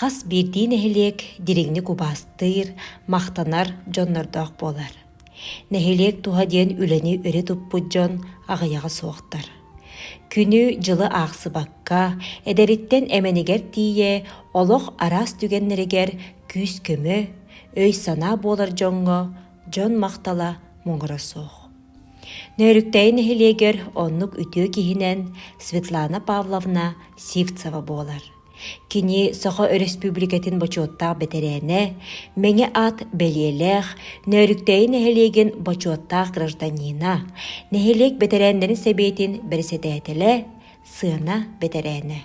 Хас биирдии нэһилиэк дириҥник убаастыыр, махтанар дьоннордоох буолар. Нэһилиэк туһа диэн үлэни өрө туппут дьон аҕыйаҕа суохтар. Күнү-дьылы аахсыбакка, эдэриттэн эмэнигэр тиийэ олох араас түгэннэригэр күүс-көмө, өй-санаа буолар дьоҥҥо дьон махтала муҥура суох. Нөөрүктэйи нэһилиэгэр оннук үтүө киһинэн Светлана Павловна Сивцева буолар. Кини Саха Өрөспүүбүлүкэтин бочуоттаах бэтэрээнэ, Мэҥэ аат бэлиэлээх, Нөөрүктэйи нэһилиэгин бочуоттаах гражданина, нэһилиэк бэтэрээннэрин сэбиэтин бэрэссэдээтэлэ, сыана бэтэрээнэ.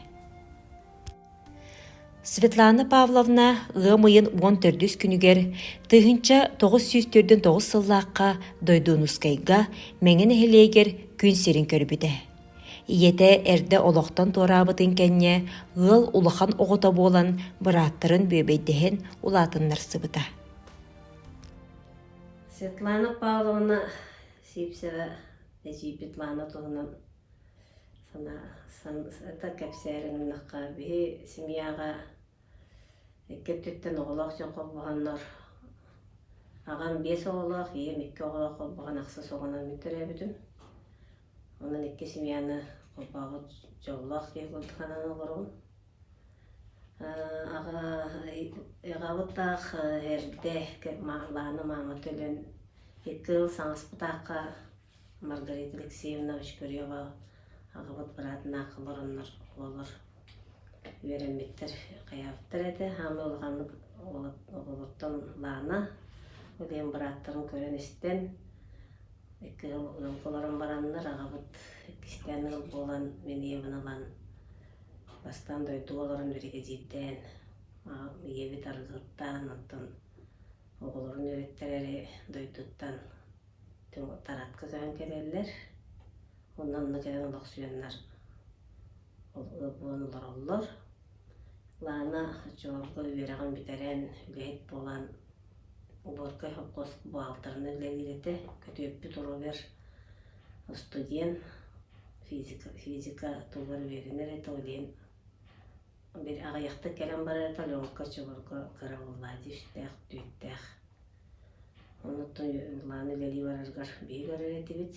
Светлана Павловна ыам ыйын 14 күнүгэр 1949 сыллаахха Дойдуунускайга Мэҥэ нэһилиэгэр күн сирин көрбүтэ. Ийэтэ эрдэ олохтон туораабытын кэннэ ыал улахан оҕото буолан бырааттарын бүөбэйдэһэн улаатыннарсыбыта. Светлана Павловна Сивцева эдьиийбит Лана туһунан санаа это кэпсээри гыннахха биһи семьяҕа Икки өттүттэн оҕолоох дьон холбоһоннор, аҕам биэс оҕолоох, ийэм икки оҕолоох холбоһон ахсыс оҕонон мин төрөөбүтүм. Онон икки семьяны холбообут дьоллоох киһи курдук сананан олоробун. Аҕа аҕабыт-таах эрдэ Лаана маамата өлөн икки ыал саҥаспытаахха Маргарита Алексеевна Очкарева аҕабыт быраатынаах олороннор оҕолор үөрэммиттэр, хайаабыттар этэ. Хаамыы улаханнык оҕолортон Лаана, ол иһин бырааттарын көрөн-истэн икки ыал ыалга олорон бараннар аҕабыт иккистээн ыал буолан мин ийэбин ылан бастаан дойдуга олорон биригэдьиирдээн ийэбит арыгыттаан онтон оҕолорун үөрэттэрээри дойдуттан Таратка көһөн кэлэллэр. Онно онно кэлэн олохсуйаннар ол ыал буолан олороллор. Лаана оччолорго үөрэҕин бүтэрэн, үлэһит буолан уборкай холкуос буҕаалтарынан үлэлиир этэ. Көтүөппүт Робер студент, физика, физика тугар үөрэнэр этэ, ол иһин били аҕыйахтык кэлэн барар этэ, Аленка оччолорго кыра буоллаа дии, үстээх, түөртээх. Оннуттан Лаана үлэлии барарыгар биһиги көрөр этибит.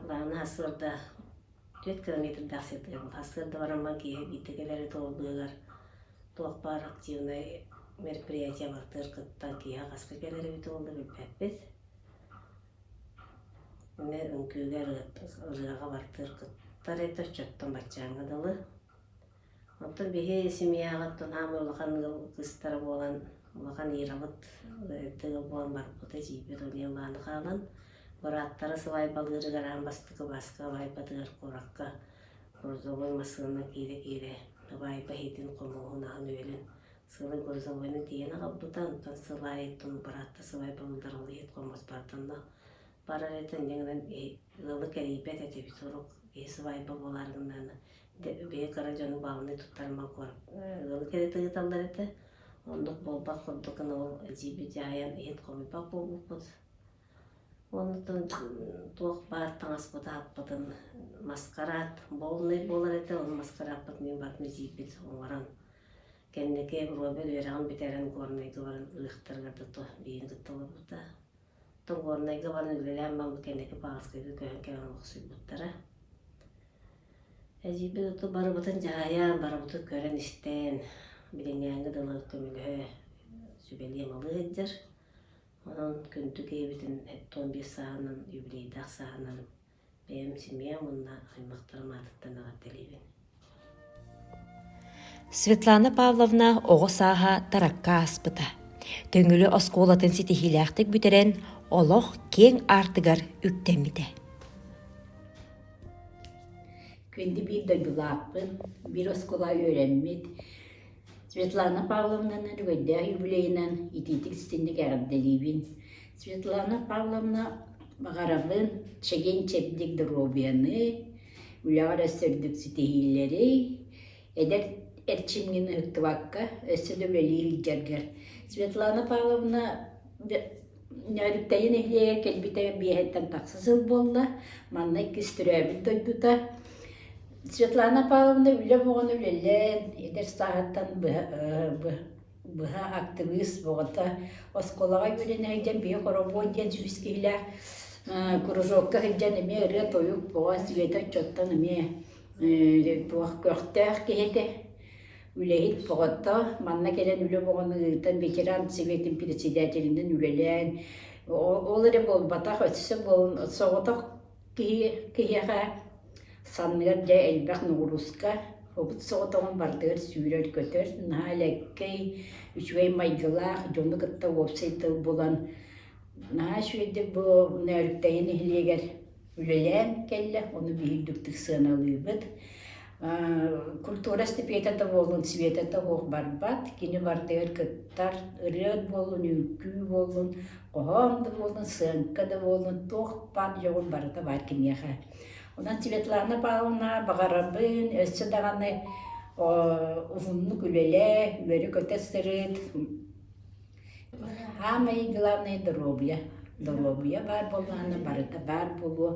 Лаана сарсыарда түөрт километрдаах сирдигэр сарсыарда барамман киэһэ биирдэ кэлэр этэ ол быыһыгар туох баар активнай мероприятие бартыгар кыттан киэһэ хаска кэлэр эбит ол да билбэппит. Эмиэ үҥкүүгэ ырыаҕа бартыгар кыттар этэ оччоттон баччааҥҥа дылы. Оттон биһи семьяҕыттан аамай улахан ыал кыыстара буолан, улахан Ирабыт эрдэ ыал буолан барбыта, эдьиийбит Ольга Лаана хаалан, бырааттара сыбаайбалыырыгар аан бастакы Бааска сыбаайбатыгар куоракка грузовой массыына киирэ-киирэ сыбаайба иһитин, хомуоһун, аһын-үөлүн сылы грузовойну тиийэн аҕалбыта, онтон сыл аайыттан быраатта сыбаайбалыыллар ол иһит хомуос бардонно барар этэ, инньэ гынан ыалы кэрийбэт этибит, сурук киһи сыбаайба буолаары гыннаҕына бэйэ кыра дьону баалынай туттарыма ыалы кэритэ ыыталлар этэ. Оннук буолбат курдук гына ол эдьиийбит дьаһайан иһит хомуйбат буолбуппут. Оннуттан туох баар таҥаспыт аһаппытын маскараат буолунай буолар этэ, ол маскарааппытын мин барытын эдьиийбит оҥорон кэнники Робер үөрэҕин бүтэрэн Горнайга баран ыһыахтарыгар да то биһигини кытта олорбута. Оттон Горнайга баран үлэлээн баран кэнники Павловскайга көһөн кэлэн олохсуйбуттара. Эдьиийбит оту барыбытын дьаһайан, барыбытын көрөн-истэн, билиҥҥээҥҥи дылы көмөлөһө, сүбэлиэ-амалыы сылдьар. Онон күндү киһибитин 75 сааһынан, юбилейдаах сааһынан бэйэм семьям уонна аймахтарым аатыттан эҕэрдэлиибин. Светлана Павловна оҕо сааһа Таракка ааспыта. Төҥүлү оскуолатын ситиһиилээхтик бүтэрэн, олох киэҥ аартыгар үктэммитэ. Күндү биир дойдулаахпын, биир оскуола үөрэммит Светлана Павловнаны үгэйдээх юбилейынан итиитик-истинник эҕэрдэлиибин. Светлана Павловна баҕарабын чэгиэн-чэбдик доруобуйаны, үлэҕэр өссө үрдүк ситиһиилэри, эдэр эрчимҥин ыһыктыбакка өссө да үлэлии сылдьаргар. Светлана Павловна Нөөрүктэйи нэһилиэгэр кэлбитэ биэһэттэн тахса сыл буолла. Манна иккис төрөөбүт дойдута. Светлана Павловна үлэ бөҕөнү үлэлээн, эдэр сааһыттан быһа, быһа актыбыыс бөҕөтө. Оскуолаҕа үөрэнэ сылдьан биһи хоробуой диэн сүүс киһилээх кружокка сылдьан эмиэ ырыа-тойук бөҕө Света оччоттон эмиэ туох көхтөөх киһи этэ. Үлэһит бөҕөтө. Манна кэлэн үлэ бөҕөнү ыытан ветеран советын председателинэн үлэлээн ол эрэ буолбатах өссө соҕотох Киһи киһиэхэ санныгар дьэ элбэх ноҕурууска, обут соҕотоҕун барытыгар сүүрэр-көтөр, наһаа элэккэй, үчүгэй майгылаах, дьону кытта уопсай тыл булан наһаа үчүгэйдик бу Нөөрүктэйи нэһилиэгэр үлэлээн кэллэ, ону биһиги үрдүктүк сыаналыыбыт. Культура стипендията да буоллун, света да суох барбат, кини барытыгар кыттар, ырыа буоллун, үҥкүү буоллун, хоһоон да буоллун, сыаҥка да буоллун, туох баар дьоҕур барыта баар киниэхэ. Онон Светлана Павловна баҕарабын өссө даҕаны уһуннук үлэлээ, үөрэ-көтө сырыт. Саамай главное доруобуйа. Доруобуйа баар буоллаҕына барыта баар буолуо.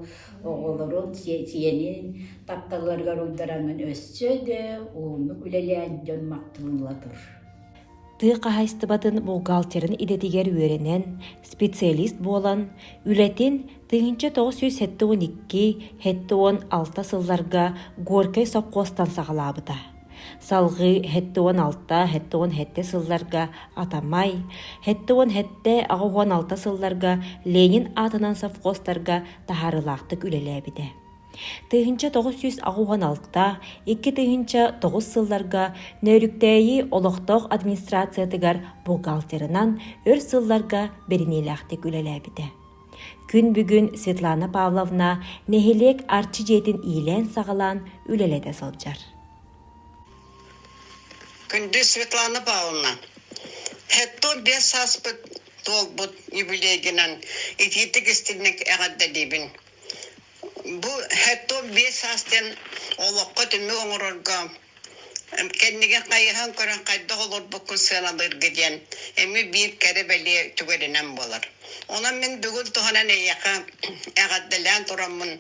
Оҕолорун, сиэнин тапталларыгар уйдараҥҥын өссө да уһуннук үлэлээн дьон махталын ыла тур. Тыа хаһаайыстыбатын бухгалтерын идэтигэр үөрэнэн, специалист буолан, үлэтин 1972-76 сылларга Горькай сопхуостан саҕалаабыта. Салҕыы 76-77 сылларга Атамай, 77-86 сылларга Ленин аатынан совхозтарга таһаарыылаахтык үлэлээбитэ. 1986 2009 сылларга Нөөрүктээйи олохтоох администрациятыгар бухгалтерынан өр сылларга бэриниилээхтик үлэлээбитэ. Күн бүгүн Светлана Павловна нэһилиэк Арчы дьиэтин иилээн-саҕалаан үлэлэтэ сылдьар. Күндү Светлана Павловна, 75 сааспыт туолбут юбилейгынан итиитик истинник эҕэрдэлиибин. Бу 75 саас диэн олоххо түмүк оҥорорго кэннигин хайыһан көрөн хайдах олорбуккун сыаналыырга диэн эмиэ биир кэрэ бэлиэ түгэнинэн буолар. Онон мин бүгүн туһанан эйиэхэ эҕэрдэлээн тураммын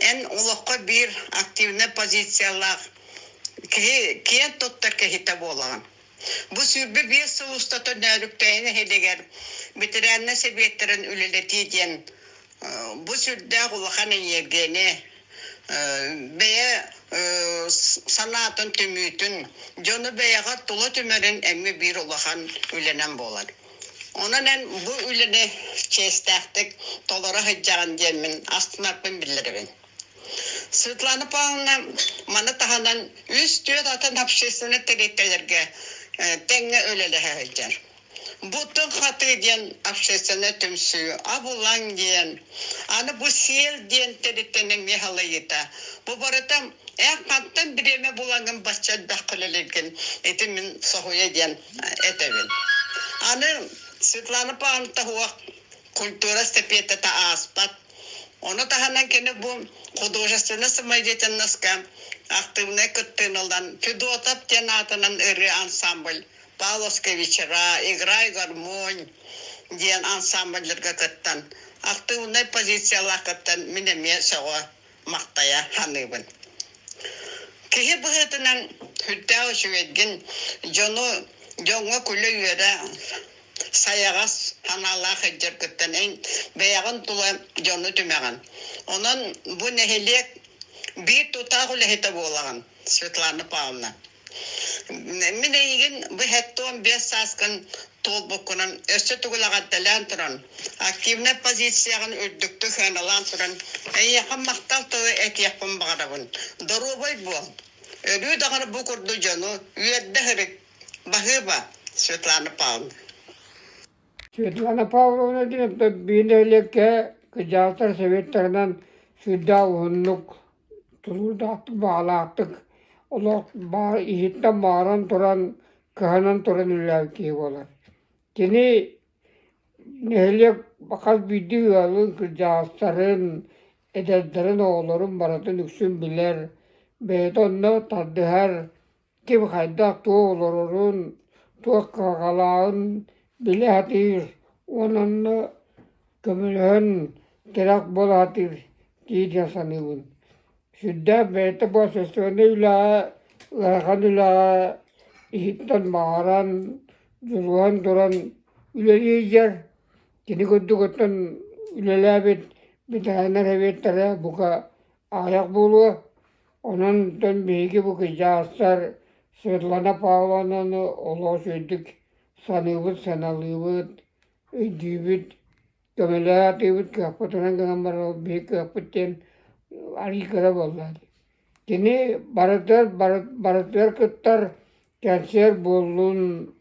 эн олоххо биир активнай позициялаах киһи киэн туттар киһитэ буолаҕын. Бу 25 сыл устата Нөөрүктээйи нэһилиэгэр ветераннар сэбиэттэрин үлэлэтии диэн бу сүрдээх улахан эниэргийэни бэйэ санаатын түмүүтүн, дьону бэйэҕэ тула түмэрин эмиэ биир улахан үлэнэн буолар. Онон эн бу үлэни чиэстээхтик толоро сылдьаҕын диэммин астынарбын биллэрэбин. Светлана Павловна маны таһынан үс-түөрт атын общественнай тэрилтэлэргэ тэҥҥэ үлэлэһэ сылдьар. Бу тыл хатыы диэн общественнай түмсүү, абылаҥ диэн, аны бу сиэл диэн тэрилтэни эмиэ халыйыта. Бу барыта эн хантан бириэмэ булаҥҥын бачча элбэх үлэлииргин ити мин соһуйа диэн этэбин. Аны Светлана Павловна Тоһуох культура эстафетата ааспат. Ону таһынан кини бу художественнай самодеятельноска актыыбынай кыттыыны ылан Федотов диэн аатынан ырыа ансамбль Павловская вечера, Играй гармонь диэн ансамбльларга кыттан, актыыбынай позициялаах кыттан мин эмиэ сөҕө махтайа саныыбын. Киһи быһыытынан сүрдээх үчүгэйгин, дьону дьоҥҥо күлэ-үөрэ сайаҕас санаалаах сылдьаргыттан эн бэйэҕин тула дьону түмэҕин. Онон бу нэһилиэк биир тутаах үлэһитэ буолаҕын, Светлана Павловна. Мин эйигин бу 75 сааскын туолбуккунан өссө тугул эҕэрдэлээн туран, активнай позицияҕын үрдүктүк сыаналаан туран, эйиэхэ махтал тылы этиэхпин баҕарабын. Доруобай буол. Өрүү даҕаны бу курдук дьону үөрдэ сырыт. Баһыыба, Светлана Павловна. Светлана Павловна диэн биир нэһилиэккэ кырдьаҕастар советтарынан сүрдээх уһуннук тулуурдаахтык, баҕалаахтык олох баар иһиттэн баҕаран туран, кыһанан туран үлэлээбит киһи буолар. Кини нэһилиэк хас биирдии ыалын, кырдьаҕастарын, эдэрдэрин, оҕолорун барытын үксүн билэр, бэйэтэ онно тардыһар, ким хайдах туох олорорун, туох кыһалҕалааҕын билэ сатыыр уонна онно көмөлөһөн тирэх буола сатыыр дии саныыбын. Сүрдээх бэйэтэ уопсастыбаннай үлэҕэ, ыарахан үлэҕэ иһиттэн баҕаран, дьулуһан туран үлэлии сылдьар. Кини курдук оттон үлэлээбит ветераннар эбиэттэрэ бука аҕыйах буолуо. Онон оттон биһиги бу кырдьаҕастар Светлана Павловнаны олус үрдүк саныыбыт, сыаналыыбыт, өйдүүбүт. Көмөлөһө сатыыбыт кыахпытынан гынан баран ол биһиги кыахпыт диэн арыый кыра буолла дии. Кини барытыгар барытыгар кыттар, кэнсиэр буоллун,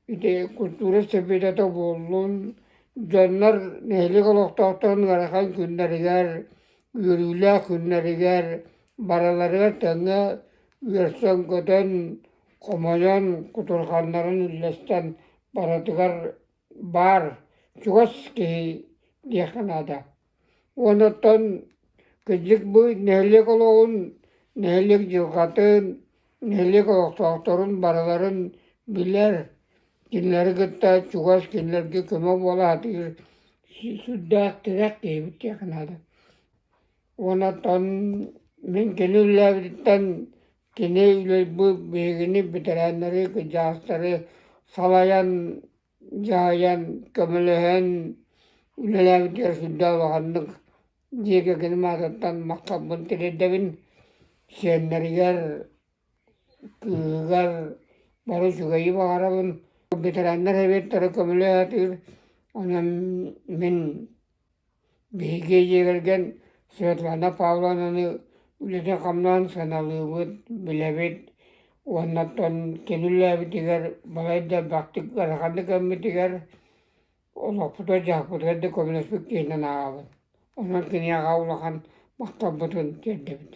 ити культура сэбиэтэ буоллун, дьоннор нэһилиэк олохтоохторун ыарахан күннэригэр, үөрүүлээх күннэригэр барыларыгар тэҥҥэ үөрсэн-көтөн, хомойон, кутурҕаннарын үллэстэн барытыгар баар чугас киһи диэххэ наада. Уонна оттон кырдьык бу нэһилиэк олоҕун, нэһилиэк дьылҕатын, нэһилиэк олохтоохторун барыларын билэр, кинилэри кытта чугас, кинилэргэ көмө буола сатыыр сүрдээх тирэх киһибит диэххэ наада. Уонна оттон мин кини үлэлээбититтэн кини үлэлбит биһигини бэтэрээннэри, кырдьаҕастары салайан, дьаһайан, көмөлөһөн үлэлээбитигэр сүрдээх улаханнык дьиэ кэргэним аатыттан махталбын тириэрдэбин. Сиэннэригэр, кыыһыгар бары үчүгэйи баҕарабын. Бэтэрээннэр сэбиэттэрэ көмөлөһө сатыыр. Онон мин Биһиги дьиэ кэргэн Светлана Павловнаны үлэтин-хамнаһын сыаналыыбыт, билэбит уонна оттон кини үлэлээбитигэр балайда элбэхтик ыараханнык гыммытыгар олохпутугар-дьаһахпытыгар да көмөлөспүт киһинэн ааҕабын. Онон киниэхэ улахан махталбытын тиэрдэбит.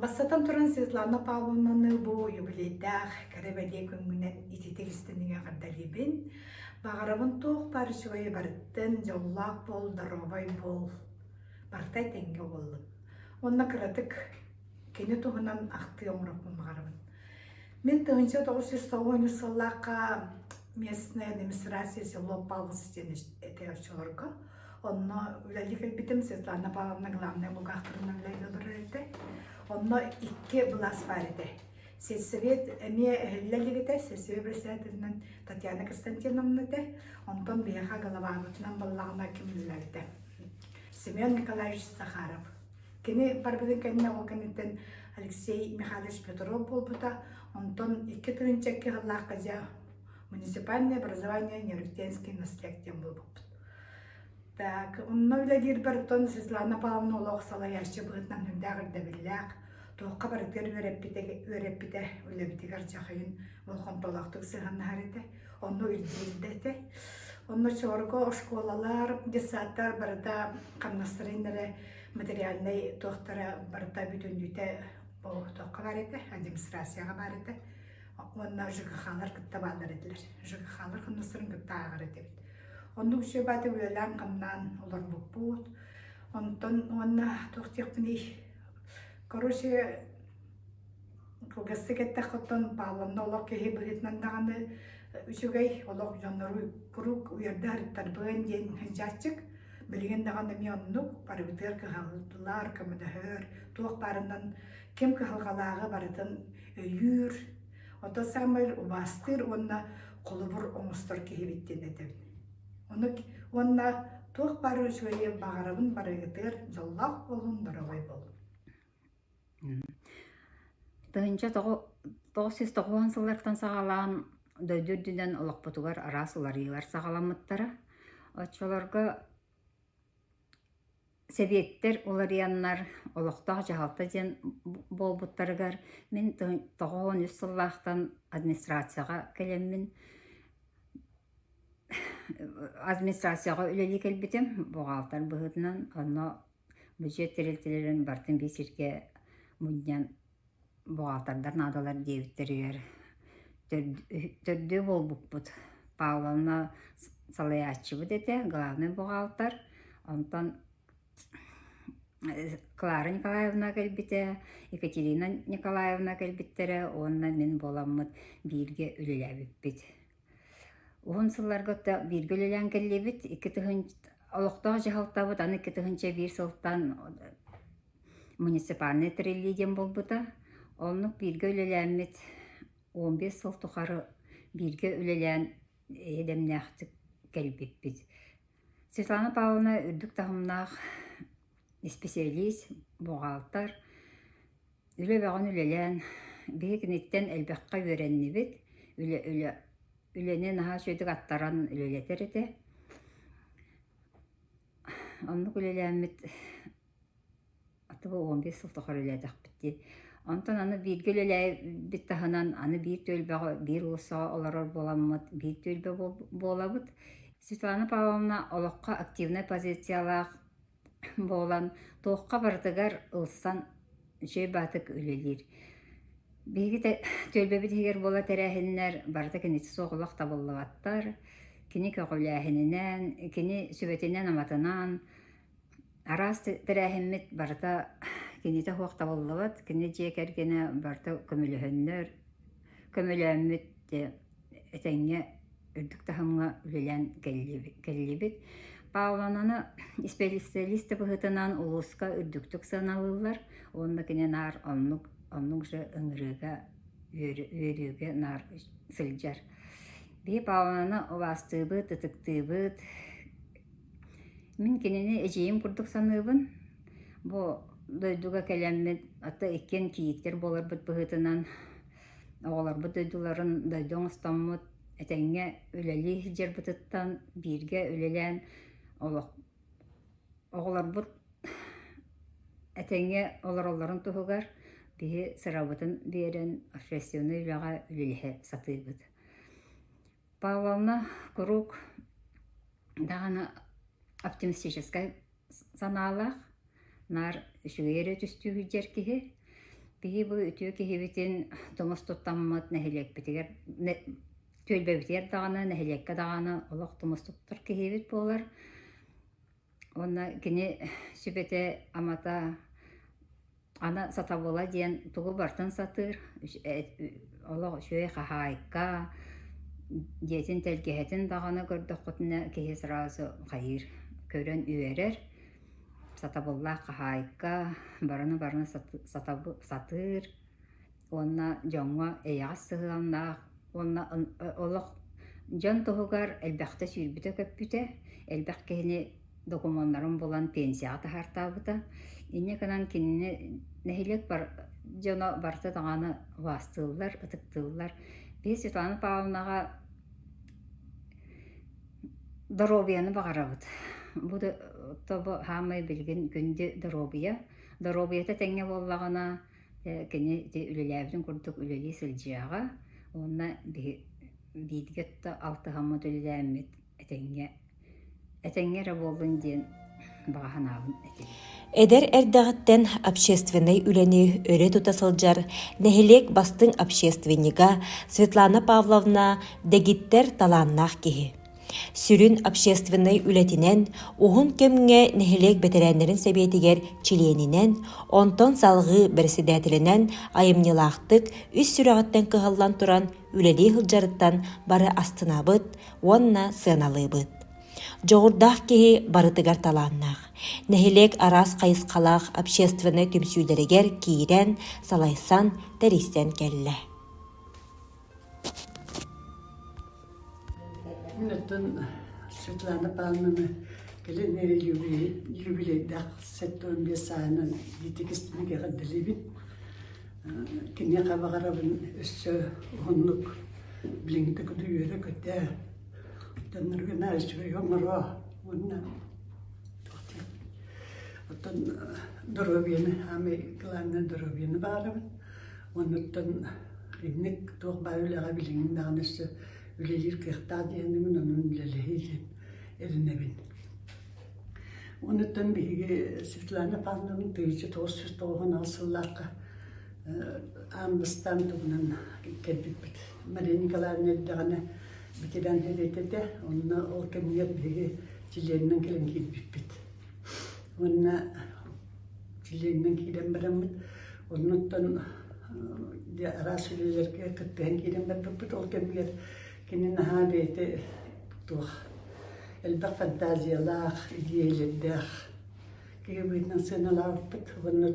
Бастатан туран Светлана Павловнаны бу юбилейдаах кэрэ бэлиэ күҥҥүнэн ититик истиҥник эҕэрдэлиибин. Баҕарабын туох баар үчүгэйи барыттын, дьоллоох буол, доруобай буол, барыта этэҥҥэ буоллун. Уонна кыратык кини туһунан ахтыы оҥоруохпун баҕарабын. Мин 1993 сыллаахха местная администрация село Павловск диэн этэ оччолорго. Онно үлэлии кэлбитим Светлана Павловна главнай бухгалтерынан үлэлии олорор этэ. Онно икки былаас баар этэ. Сельсовет эмиэ эһиллэ илик этэ, сельсовет председателинэн Татьяна Константиновна этэ. Онтон биһиэхэ головабытынан баллаҕына ким үлэлээбитэ? Семен Николаевич Захаров. Кини барбытын кэннэ ол кэнниттэн Алексей Михайлович Петров буолбута. Онтон 2002 сыллаахха дьэ муниципальное образование Нерюнгринский наследие диэн буолбуппут. Так, онно үлэлиирбэр оттон Светлана Павловна олох салайааччы быһыытынан сүрдээх ирдэбиллээх, туохха барытыгар үөрэппитэ, үөрэппитэ үлэбитигэр дьахайын болҕомтолоохтук сыһыаннаһар этэ, онно ирдиир да этэ. Онно чорго оскуолалар, детсадтар барыта хамнастарын эрэ материальнай туохтара барыта бүтүннүүтэ туохха баар этэ, администрацияҕа баар этэ. Уонна ЖКХ-лар кытта бааллар этилэр. ЖКХ-лар хамнастарын кытта ааҕар этибит. Оннук үчүгэй бааты үлэлээн-хамнаан олорбуппут. Онтон уонна туох диэхпиний, короче, кылгастык эттэххэ оттон Павловна олох киһи быһыытынан даҕаны үчүгэй, олох дьоннору куруук уйарда сырыттарбын диэн сылдьааччык. Билигин даҕаны эмиэ оннук, барыбытыгар кыһаллар, көмөлөһөр, туох баарынан ким кыһалҕалааҕы барытын өйүүр, Оттон саамай убаастыыр уонна холобур оҥостор киһибит диэн этэбин. Ону уонна туох баар үчүгэйи баҕарабын барыгытыгар дьоллоох буолун, доруобай буолун. 1990 сыллартан саҕалаан дойду үрдүнэн олохпутугар араас уларыйыылар саҕаламмыттара. Оччолорго Сэбиэттэр уларыйаннар, олохтоох дьаһалта диэн буолбуттарыгар мин 93 сыллаахтан администрацияҕа кэлэммин администрацияҕа үлэлии кэлбитим буҕаалтар быһыытынан. Онно бюджет тэрилтэлэрин барытын биир сиргэ мунньан буҕаалтардар наадалар диэбиттэригэр төрдүө буолбуппут. Павловна салайааччыбыт этэ, главный буҕаалтар. Онтон Клара Николаевна кэлбитэ, Екатерина Николаевна кэлбиттэрэ уонна мин буоламмыт бииргэ үлэлээбиппит. Уһун сылларга бииргэ үлэлээн кэллибит. Икки тыһыынча олохтоох дьаһалтабыт аны 2001 сылтан. муниципальнай тэриллии диэн буолбута. Оннук бииргэ үлэлээммит 15 сыл тухары бииргэ үлэлээн эйэ-дэмнээхтик кэлбиппит. Светлана Павловна үрдүк таһымнаах исписэлиис, буҕаалтар, үлэ бөҕөнү үлэлээн, биһи киниттэн элбэххэ үөрэннибит, үлэ, үлэ, үлэни наһаа үчүгэйдик аттаран үлэлэтэр этэ. Оннук үлэлээммит Аты бу 15 сыл тухары үлэлээтэхпит дии. Онтон аны бииргэ үлэлээбит таһынан аны биир түөлбэҕэ, биир уулуссаҕа олорор буоламмыт, биир түөлбэ буолабыт. Светлана Павловна олоххо активнай позициялаах буолан, туохха барытыгар ылсан үчүгэй баатык үлэлиир. Биһиги түөлбэбит иһигэр буолар тэрээһиннэр барыта кинитэ суох олох табыллыбаттар. Кини көҕүлээһининэн, кини сүбэтинэн-аматынан Араас тэрээһиммит барыта кинитэ суох табыллыбат, кини дьиэ кэргэнэ барыта көмөлөһөннөр, көмөлөөммүт этэҥҥэ үрдүк таһымҥа үлэлээн кэллибит. Павловнаны исписэлиис да быһыытынан улууска үрдүктүк сыаналыыллар уонна кини наар оннук оннук же ыҥырыыга үөрүүгэ наар сылдьар. Биһи Павловнаны убаастыыбыт, ытыктыыбыт, Мин кинини эдьиийим курдук саныыбын. Бу дойдуга кэлэммит, ата иккиэн кийииттэр буоларбыт быһыытынан, оҕолорбут дойдуларын дойду оҥостоммут, этэҥҥэ үлэлии сылдьарбытыттан бииргэ үлэлээн олох оҕолорбут этэҥҥэ олороллорун туһугар биһи сырабытын биэрэн общественнай үлэҕэ үлэлэһэ сатыыбыт. Павловна куруук даҕаны оптимистическай санаалаах, наар үчүгэй эрэ түстүү сылдьар киһи. Биһи бу үтүө киһибитин тумус туттаммыт нэһилиэкпитигэр түөлбэбитигэр даҕаны, нэһилиэккэ даҕаны олох тумус туттар киһибит буолар. Уонна кини сүбэтэ-амата Аны сатабыла диэн тугу барытын сатыыр, олох үчүгэй хаһаайка, дьиэтин тэлгэһэтин даҕаны көрдөххүтүнэ киһи сразу хайыыр, көрөн үөрэр. Сатабыллаах хаһаайка, барыны-барыны сатыыр уонна дьоҥҥо эйэҕэс сыһыаннаах уонна олох дьон туһугар элбэхтэ сүүрбүтэ-көппүтэ, элбэх киһини докумуоннарын булан пенсияҕа таһаартаабыта. Инньэ гынан кинини нэһилиэк дьоно барыта даҕаны убаастыыллар, ытыктыыллар. Биһи Светлана Павловнаҕа доруобуйаны баҕарабыт. Бу тобу хаамай билигин күндү доруобуйа. Доруобуйата тэҥҥэ буоллаҕына кини ити үлэлээбитин курдук үлэлии сылдьыаҕа уонна бииргэ алтыһаммыт үлэлээммит этэҥҥэ этэҥҥэ эрэ буоллун диэн баҕа санаабын этэбин. Эдэр эрдэҕиттэн общественнай үлэни өрө тута сылдьар нэһилиэк бастыҥ общественнига Светлана Павловна дэгиттэр талааннаах киһи. Сүрүн общественнай үлэтинэн уһун кэмҥэ нэһилиэк бэтэрээннэрин сэбиэтигэр чилиэнинэн, онтон салҕыы бэрэссэдээтэлинэн айымньылаахтык үс сүрэҕиттэн кыһаллан туран үлэлии сылдьарыттан бары астынабыт уонна сыаналыыбыт. Дьоҕурдаах киһи барытыгар талааннаах. Нэһилиэк араас хайысхалаах общественнай түмсүүлэригэр киирэн, салайсан, тэрийсэн кэллэ. Мин оттон Светлана Павловна кэлин юбилейдаах 75 сааһынан ититик истиҥник эҕэрдэлиибин. Киниэхэ баҕарабын өссө уһуннук билиҥҥитэ кытта үөрэ-көтө, дьоннорго наһаа үчүгэй оҥоро уонна оттон доруобуйаны саамай главное доруобуйаны баҕарабын. Оннуттан инник туох баар үлэҕэ билигин даҕаны өссө үлэлиир кыахтаах диэннибин, онон үлэлэһии диэн эрэнэбин. Онуттан биһиги Светлана Павловна 1998 сыллаахха аан бастаан тугунан кэлбиппит. Мария Николаевна эрдэҕинэ ветеран сэбиэтэ этэ, онно ол кэмигэр биһиги чилиэнинэн кэлэн киирбиппит. Уонна чилиэнинэн киирэн бараммыт, оннуттан араас үлэлэргэ кыттыһан киирэн барбыппыт. Ол кэмигэр кини наһаа бэйэтэ туох элбэх фантазиялаах, идиэйэлэрдээх. киһи быһыытынан сыаналаабыппыт. Уонна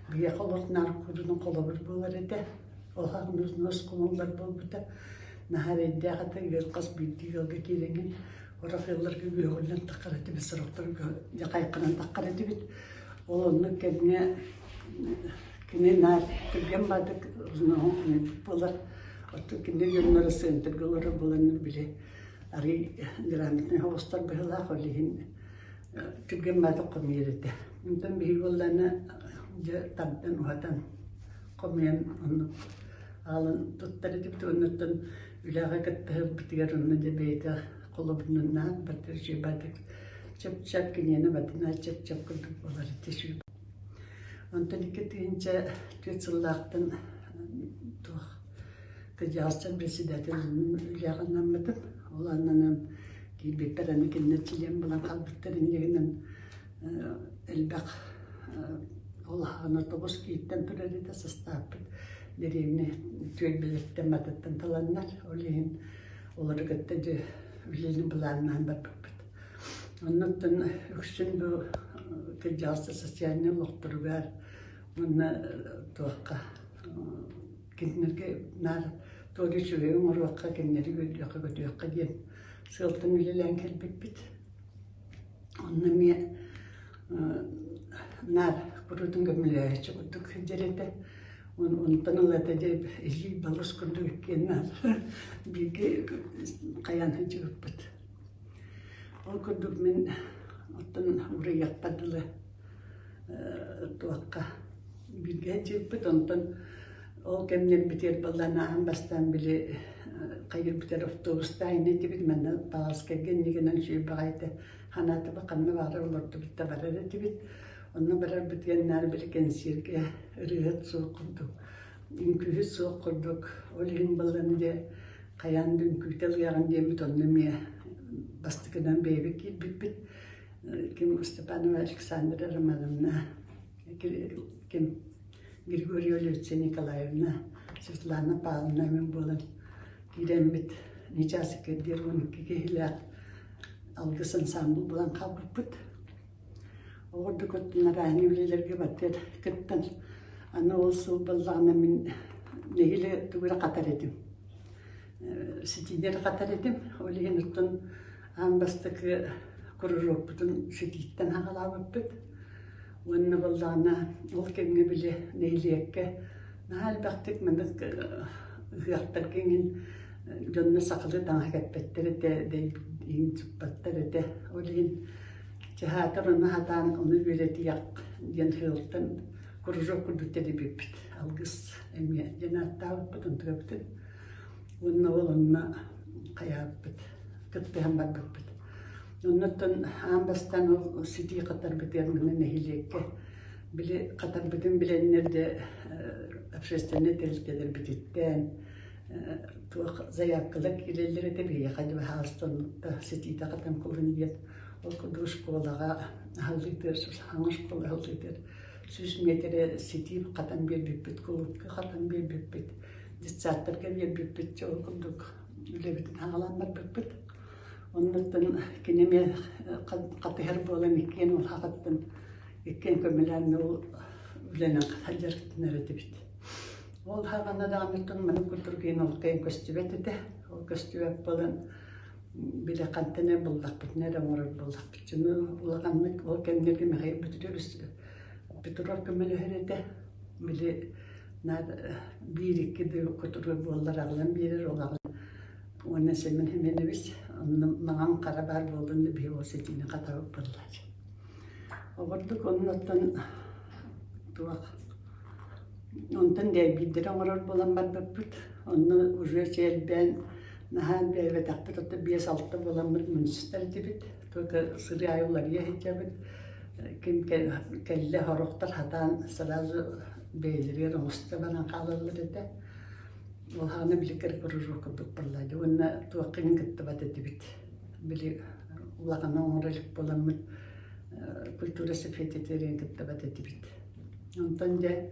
биһиэхэ олох наар курдук холобур буолар этэ. Ол нус хомуллар буолбута. Наһаа эрэйдээх этэ, ыал хас биирдии ыалга киирэҥҥин орох ыалларга үөҕүллэн таххар этибит, сорохторго дьэ хайханан таххар этибит. Ол оннук кэмҥэ кини наар түргэн баатык узнаһын хомуйбут буолар. Оттон кини дьонноро центрга олорор буоланнар били арый грамотнай оҕустар быһыылаах, ол иһин түргэн баатык хомуйар этэ. Онтон биһиги буоллаҕына дьэ тардан уһатан хомуйан оннук аҕалан туттар этибит уоннаттан үлэҕэ кыттыһарбытыгар онно дьэ бэйэтэ холобурунан бартыр үчүгэй чап-чап киниэнэ батына чап-чап курдук буолар этэ Онтон 2004 сыллаахтан туох кырдьаҕастар председателинэн үлэҕэ анаммытым. Ол аннынан киирбиппэр аны кинилэр чилиэн булан хаалбыттар инньэ гынан элбэх ол аҕана тоҕус кииттэн турар этэ састааппыт дэриэбинэ түөлбэлэриттэн матыттан таланнар. Ол иһин олору кытта дьэ үлэни былааннаан барбыппыт. Оннуттан үксүн бу кырдьаҕастар социальнай олохторугар уонна туохха кинилэргэ наар туох үчүгэйи оҥоруохха, кинилэри үөрдүөххэ-көтүөххэ диэн сыалтан үлэлээн кэлбиппит. Онно эмиэ наар куруутун көмөлөһөөччү курдук сылдьар этэ. Онтон ылата дьэ илии балыс курдук иккиэн наар бииргэ хайаан сылдьыбыппыт. Ол курдук мин оттон уруйахпар дылы туохха бииргэ сылдьыбыппыт. Онтон ол кэмнэрбитигэр буоллаан ааһан бастаан били хайырбытыгар автобустаан этибит. Манна Павловскайга иннигинэн үчүгэй баҕайы ханаатыба ханна баҕарар олордубут да барар этибит. Онно барарбытыгар наар били кэнсиэргэ ырыаһыт суох курдук, үҥкүүһүт суох курдук. Ол иһин буоллан дьэ хайаан да үҥкүүтэ ылыаҕын диэммит онно эмиэ бастакынан бэйэбит киирбиппит. Ким Степанова Александра Романовна, ким Григорьева Люция Николаевна, Светлана Павловна мин буолан киирэммит нечасыкка диэр 12 киһилээх алгыс ансамбль булан хаалбыппыт. Оҕордук оттон үлэлэргэ баттыар кыттан аны ол сыл буоллаҕына мин нэһилэ тугу эрэ хатар этим. Ситиилэр хатар этим. Ол иһин оттон аан бастакы кружокпутун ситииттэн хаҕалаабыппыт. Уонна буоллаҕына ол кэмҥэ били нэһилиэккэ наһаа элбэхтик маннык ыһыахтарга иҥин дьонно сахалыы таҥаһа кэппэттэр этэ, иһин сыппаттар этэ. Ол иһин чаһаатар ону сатаан ону үөрэтиэх диэн сыалтан кружок курдук тэрийбиппит. Алгыс эмиэ диэн ааттаабыппыт, онтукабытын. Уонна ол онно хайаабыппыт, кыттыһан барбыппыт. Оннуттан аан бастаан ол ситии хатарбытыгар манна нэһилиэккэ били хатарбытын билэннэр дьэ общественнай тэрилтэлэрбититтэн туох заявкалар киирэллэр этэ биһиэхэ дьэ баһаалыста оннукта ситиитэ хатан кулун диэн ол курдук школаҕа аһыллыытыгар саҥа школа аһыллыытыгар 100 миэтэрэ ситии хатан биэрбиппит кулуупка хатан биэрбиппит детсадтарга биэрбиппит ол курдук үлэбитин аҕалан барбыппыт. Оннуттан кини эмиэ хатыһар буолан иккиэн улахаттан иккиэн көмөлөөн ол үлэнэн дьарыктанар этибит. Ол хаҕана даҕаныттан маннык курдук иһин ол кайын көстүбэт этэ. Ол көстүбэт буолан били хантан эрэ буллахпытына эрэ оҥорор буоллахпыт. Дьону улаханнык ол кэмнэргэ Михаил Петрович Петров көмөлөһөр этэ. Били наар биир-икки да кутурук буоллар аҕалан биэрэр, ол аҕалан Уонна Семен Семенович онно маҥан хара баар буоллун да биһи ол ситиини хатабыт буоллааччы. Оҕордук оннуттан туох онтон дэйбиирдэри оҥорор буолан барбыппыт. Онно уже элбээн наһаа элбээбэтэхпит, оттон биэс-алта буоламмыт мунньустар этибит. Только сырыы аайы уларыйа сылдьабыт. Ким кэллэ сорохтор хатаан сразу бэйэлэригэр оҥосто баран хаалаллар этэ. Улахана били кружок курдук буолла уонна туохха иһин кыттыбат этибит. Били улахана оҥоро илик буоламмыт культура эстафетатыгар кыттыбат этибит. Онтон дьэ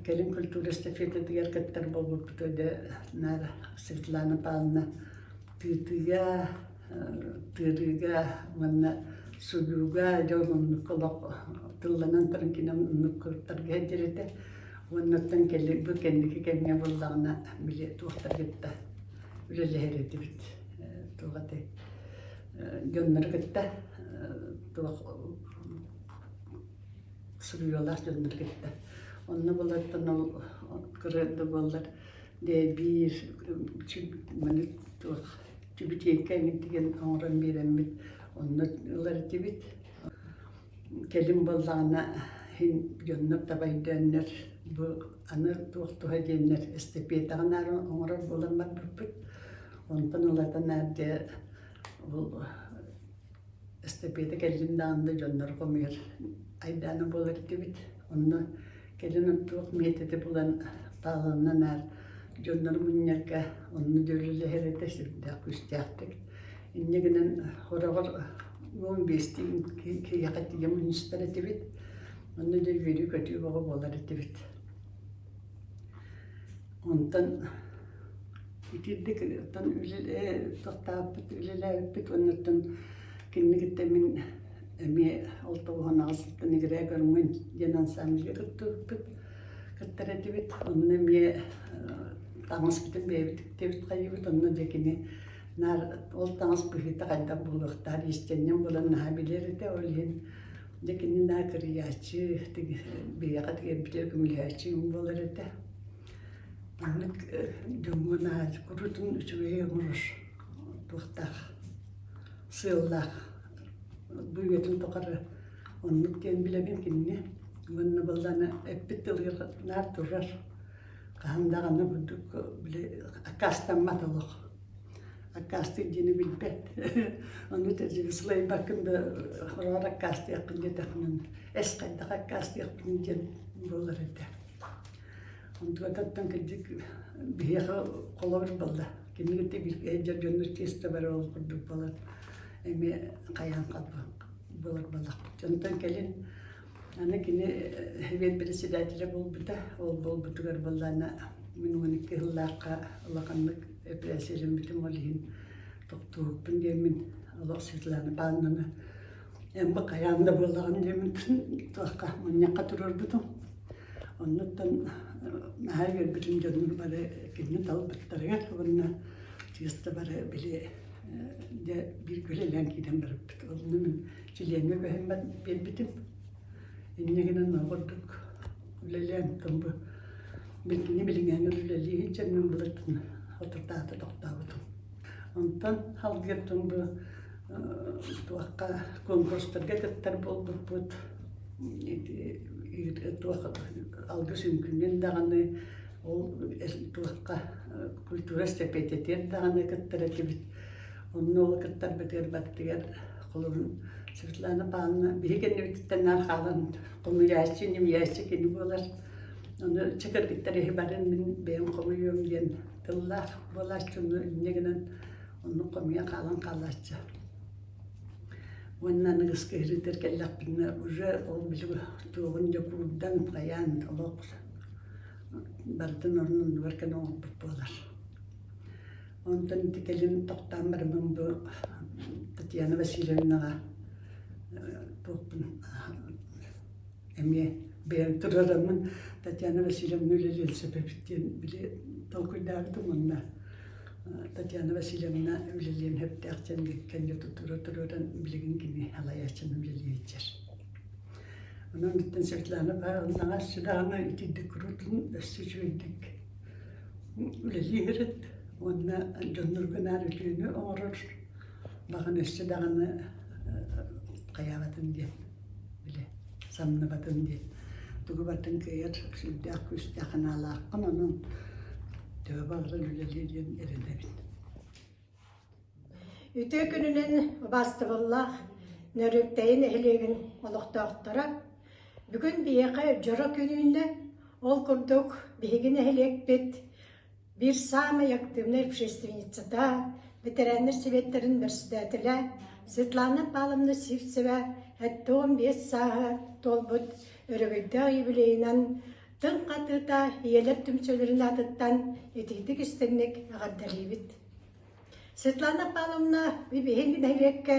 кэлин культура эстафетатыгар кыттар буолбуппут дьэ наар Светлана Павловна тыытыыга, тыырыыга уонна Суруйууга дьон оннук олох тылланан туран кини оннук кылтарга сылдьар этэ. Уоннаттан кэлли бу кэнники кэмҥэ буоллаҕына били туохтар кытта үлэлэһэр этибит. Туох этэй дьоннору кытта туох суруйуулаах дьоннору кытта. Онно булартан ол кыра да буоллар дьэ биир маны туох түбүтиэккэ эҥин тигэн оҥорон биэрэммит онно ылар этибит. Кэлин буоллаҕына иһин дьоннор таба өйдөөннөр бу аны туох туһа диэннэр эстэпиэтэҕэ наар оҥорор буолан барбыппыт. Онтон ылата наар дьэ ол эстэпиэтэ кэллин даҕаны да дьоннор хомуйар айдаана буолар этибит. Онно Кэлин туох миэтэтэ булан тааланна наар дьоннору мунньарга онно дьөлүлэһэр этэ сүрдээх күүстээхтик. Инньэ гынан хороҕор 15 киһиэхэ тиийэ мунньустар этибит. Онно дьэ үөрүү-көтүү бөҕө буолар этибит. Онтон итирдик оттон тохтооппут үлэлээбиппит уоннаттан кинини кытта мин эмиэ ол тоҕуһун аҕысыттан игирээ көрүҥүн диэн ансамбльга кыттыбыппыт кыттар этибит онно эмиэ таҥаспытын бэйэбит тиктэбит хайыыбыт онно дьэ кини наар ол таҥас быһыыта хайдах буолуохтаах иистэнньэҥ буолан наһаа билэр этэ ол иһин дьэ кини наа кырыйааччы биһиэхэ тигэрбитигэр көмөлөһөөччү буолар этэ маннык дьоҥҥо наһаа куруутун үчүгэйи оҥорор туохтаах сыаллаах бу үйэтин тухары оннук диэн билэбин кинини уонна буоллаҕына эппит тылыгар наар турар хаһан даҕаны бурдук били аккаастаммат олох аккаастыыр диэни билбэт ону сылайбаккын да хороҕор аккаастыахпын диэтэххинэ эс хайдах аккаастыахпын диэн буолар этэ Онтукатыттан кырдьык биһиэхэ холобур буолла. Кини кытта бииргэ сылдьар дьоннор чиэстэ барар ол курдук буолан эмиэ хайаан буолар буоллахпыт. Онтон кэлин аны кини сэбиэт председателэ буолбута. Ол буолбутугар буоллаҕына мин 12 сыллаахха улаханнык эпэрээссийэлэммитим ол иһин тохтуурукпун диэммин олох Светлана Павловнаны эн бу хайаан да буоллаҕын диэммин туохха мунньахха туруорбутум. Оннуттан наһаа үөрбүтүм дьоннор бары кинини талбыттарыгар уонна чыыста бары били дьэ бииргэ үлэлээн киирэн барбыт. Онно мин чилиэҥҥэ көһөн биэрбитим. Инньэ гынан оҕордук үлэлээн бу билгини билиҥээҥи үлэлии сылдьан мин былыргын отурдаата тохтообутум. Онтон халгыаттан бу туохха конкурстарга кыттар буолбуппут. Туох алгыс үҥкүүнэн даҕаны ол туохха культура эстэпиэтэтигэр даҕаны кыттар этибит. Онно ол кыттарбытыгар бардыгар холобур Светлана Павловна биһи кэннибититтэн наар хаалан хомуйааччы, ньимийээччи кини буолар. Ону чэ кыргыттар иһи барын мин бэйэм хомуйуом диэн тыллаах буолааччы ону инньэ гынан оннук хомуйан хаалан хаалааччы. Уонна аныгыскы ыһыытыгар кэллэхпинэ уже ол били туоҕун дьэ куурдан хайаан олох барытын орун оннугар кэлэн оҥорбут буолар. Онтон ити кэлин тохтоон бараммын бу Татьяна Васильевнаҕа туохпун эмиэ бэйэм турараммын Татьяна Васильевна үлэлиэн сөп эбит диэн били толкуйдаабытым уонна Татьяна Васильевна үлэлиэн сөптөөх диэн кэннэ тура туруоран билигин кини салайааччыны үлэлии сылдьар. Онон иттэн Светлана Павловнаҕа өссө даҕаны итирдик куруутун өссө үчүгэйдик үлэлиир уонна дьоннорго наар үтүөнү оҥорор баҕан өссө даҕаны хайаабатын диэн били самныбатын диэн тугу барытын кыайар сүрдээх күүстээх санаалааххын онон төһө баҕарар үлэлиэ диэн эрэнэбин. Үтүө күнүнэн убаастабыллаах Нөрүктэйи нэһилиэгин олохтоохторо бүгүн биһиэхэ дьоро күн үүннэ. Ол курдук биһиги нэһилиэкпит биир саамай активнай общественницата, ветераннар сэбиэттэрин председателэ Светлана Павловна Сивцева 75 сааһа туолбут өрөгөйдөөх юбилейынан тыл хатыыта ийэлэр түмсүүлэрин аатыттан итиитик-истиҥник эҕэрдэлиибит. Светлана Павловна биһиги нэһилиэккэ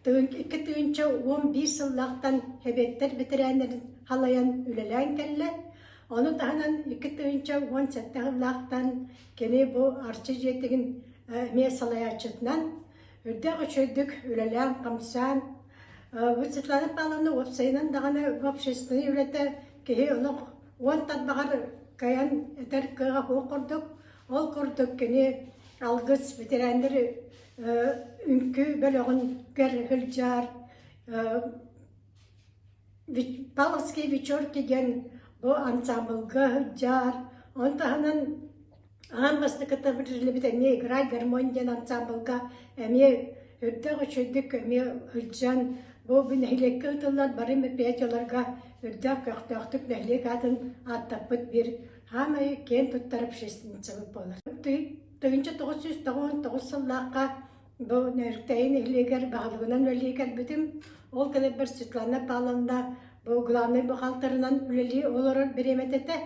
2011 сыллаахтан Эбиэттэр бэтэрээннэрин халайан үлэлээн кэллэ. Ону таһынан 2017 сыллаахтан кини бу Арчы дьиэтигин эмиэ салайааччытынан үрдээх үчүгэйдик үлэлээн-хамсаан бу Светлана Павловна уопсайынан даҕаны общественнай үлэтэ киһи олох уон тарбаҕар кыайан этэр кыаҕа суох курдук. Ол курдук кини алгыс бэтэрээннэр үҥкүү бөлөҕүнгэр сылдьар Павловские вечерки диэн бу ансаамбылга сылдьар. Ону таһынан аан бастакыта биллибит эмиэ «Играй гармонь» диэн ансаамбылга эмиэ үрдээх үчүгэйдик эмиэ сылдьан бу нэһилиэккэ ыытыллар бары мероприятиеларга үрдээх көхтөөхтүк нэһилиэк аатын ааттаппыт биир саамай киэн туттар общественницабыт буолар. 1999 сыллаахха бу Нөөрүктэйи нэһилиэгэр баһылыгынан үлэлии кэлбитим. Ол кэлэрбэр Светлана Павловна бу главнай бухгалтерынан үлэлии олорор бириэмэтэ этэ.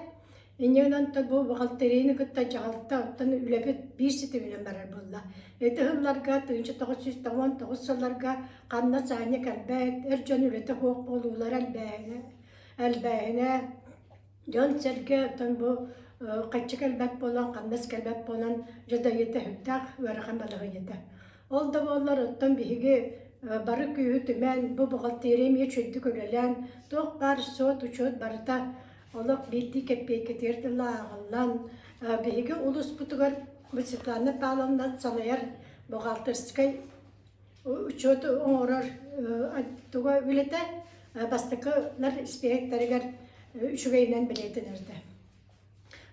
Инньэ гынан бу бухгалтерияны кытта дьаһалта оттон үлэбит биир ситиминэн барар буолла. Ити сылларга 1999 сылларга ханна саанньа кэлбэт, эр дьон үлэтэ суох буолуулара элбээһинэ, элбээһинэ Дьон-сэргэ оттон бу хаччы кэлбэт буолан, хамнас кэлбэт буолан дьадайыыта сүрдээх ыарахан балаһыанньата. Ол да буоллар оттон биһиги бары күүһү түмэн, бу бухгалтерия эмиэ үчүгэйдик үлэлээн, туох баар суот-учуот барыта олох биирдии кэппиэйкэтигэр дылы ааҕыллан, биһиги улууспутугар бу Светлана Павловна салайар бухгалтерскай учуот оҥорор туга үлэтэ бастакылар испииһэктэригэр үчүгэйинэн бэлиэтэнэрдэ.